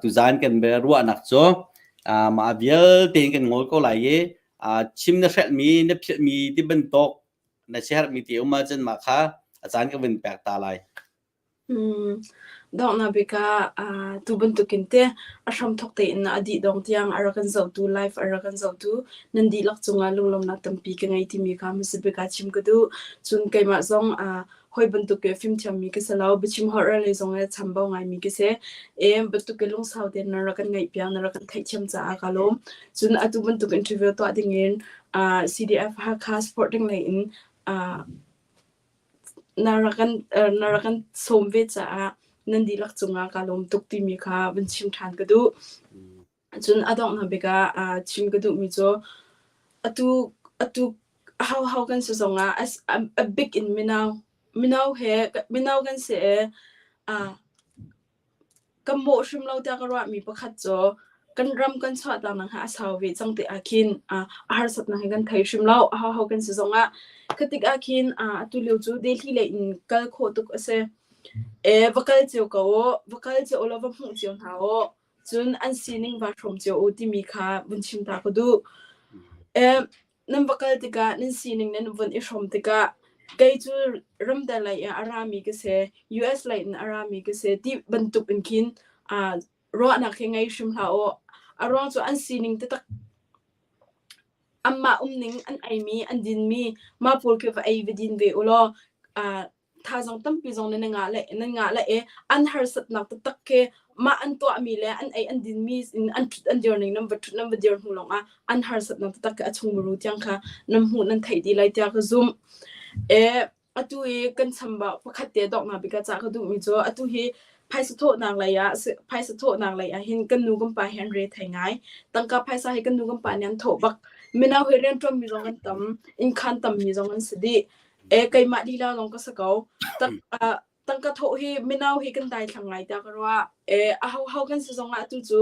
tuzan kan ruahnak cu mah vialte in kan ngol ko lai i chim na hrelhmi na philhmi ti bantuk na siaherhmi ti um ahcun mah kha a caan ka vun pek ta lai. Donghnak bik ah tu bantukin teh a hramthawk tein a dih dong tiang a rak kan zohtu, live a rak kan zohtu nan dihlak cungah lunglawmhnak tampi ka ngei timi kha hmasa bik ah chim ka duh. Cun keimah zong hawi bantuk i fimthiammi ka si lo, biachim holh lei zong i chambau ngaimi ka si. E bantuk i lungsau tein nan rak kan ngaihpiak, nan rak kan theihthiam caah kaa lawm. Cun atu bantuk interview tuah dingin CDF Hakha supporting lei in Na rak kan sawm ve caah nan dihlak cungah kaa lawm tuk timi kha van chim ṭhan ka duh. Cun a donghnak bik ah chim ka duhmi cu atu atu ahoho kan si zongah a bik in mino mino he mino kan si i kan mawh hrim lo tiah ka ruahmi pakhat cu. Kan ram kan chuahtak nak hi a sau ve cang ti ah khin a harsatnak hi kan thei hrim lo. Ahoho kan si zongah kha tik ah khin atu lio cu Delhi lei in kal khawh tuk a si. E, va kal cio ko u, va kal cio u law va hmuh cio hna u. Cun an sining vaa hrawm cio u timi kha vun chim ta ka duh. E, nan va kal tikah nan sining nan vun i hrawm tikah kei cu ramdang lei in a rami ka si, US lei in a rami ka si ti bantuk in khin ruahnak hi ngei hrim hlah u. A ruang cu an sining taktak anmah umning an eimi an dinmi mah pawl khi va ei va din ve u law thazaang tampi zong nan ngah le nan ngah le i an harsatnak taktak khi mah an tuahmi le an ei an dinmi in an ṭhut an dir ning nan va ṭhut nan va dir hnu lawngah an harsatnak taktak khi a chung muru tiang kha nan hmuh nan theih dih lai tiah ka zumh. E, atu i kan chambau pakhat te donghnak bik ah cah ka duhmi cu atu hi phaisa thawhnak lei ah phaisa thawhnak lei ah hin kan nu kan pa hi an re thei ngai. Tangka phaisa hi kan nu kan pa nih an thawh bak. Mino hi rianṭuanmi zong an tam, innkhan tammi zong an si dih. E keimah lila lawng ka si ko. Tak, uh, tangka thawh hi mino hi kan daithlang ngai tiah ka ruah. E ahoho kan si zongah atu cu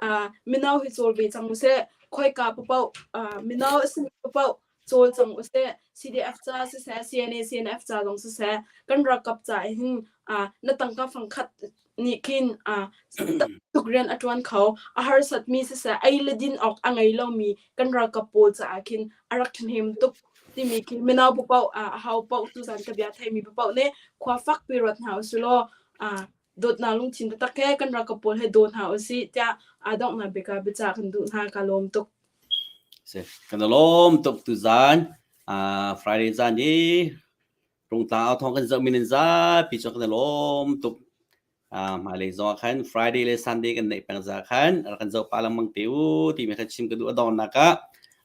uh, mino hi cawl ve cang usih. Khoika papoh uh, mino a simi papoh cawl cang usih. CDF ca siseh, CNA, CNF ca zong siseh, kan ralkap ca hin uh, na tangka fangkhat nih khin uh, tuk rian a ṭuan kho. A harsatmi siseh, ei le din awk a ngei lomi kan ralkap pawl caah khin a rak ṭhahnem tuk timi khi mino paoh a hau paoh tuzan ka bia theimi paoh nih khua fakpi ruat hna usih law dawtnak lungthin taktak he kan ralkap pawl he daw hna usih tiah aa donghnak bik ah biacah kan duh hna. Ka lawm tuk. Si, kan lawm tuk tuzan Friday zan i Rungtlang au thawng kan zoh mi nan zapi cu kan i lawm tuk. Hmailei zong ah khan Friday le Sunday kan neih peng za khan rak kan zoh pah lengmang te u timi kha chim ka duh. A donghnak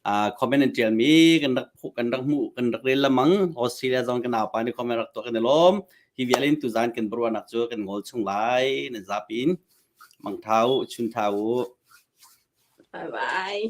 ah comment an ṭialmi kan rak kan rak hmuh kan rak rel lengmang. Australia zong kan naupa nih comment rak tuah kan i lawm. Hi vial in tuzan kan biaruahnak cu kan ngol chung lai. Nan zapi in mangṭha u, chunṭha u. Bye bye.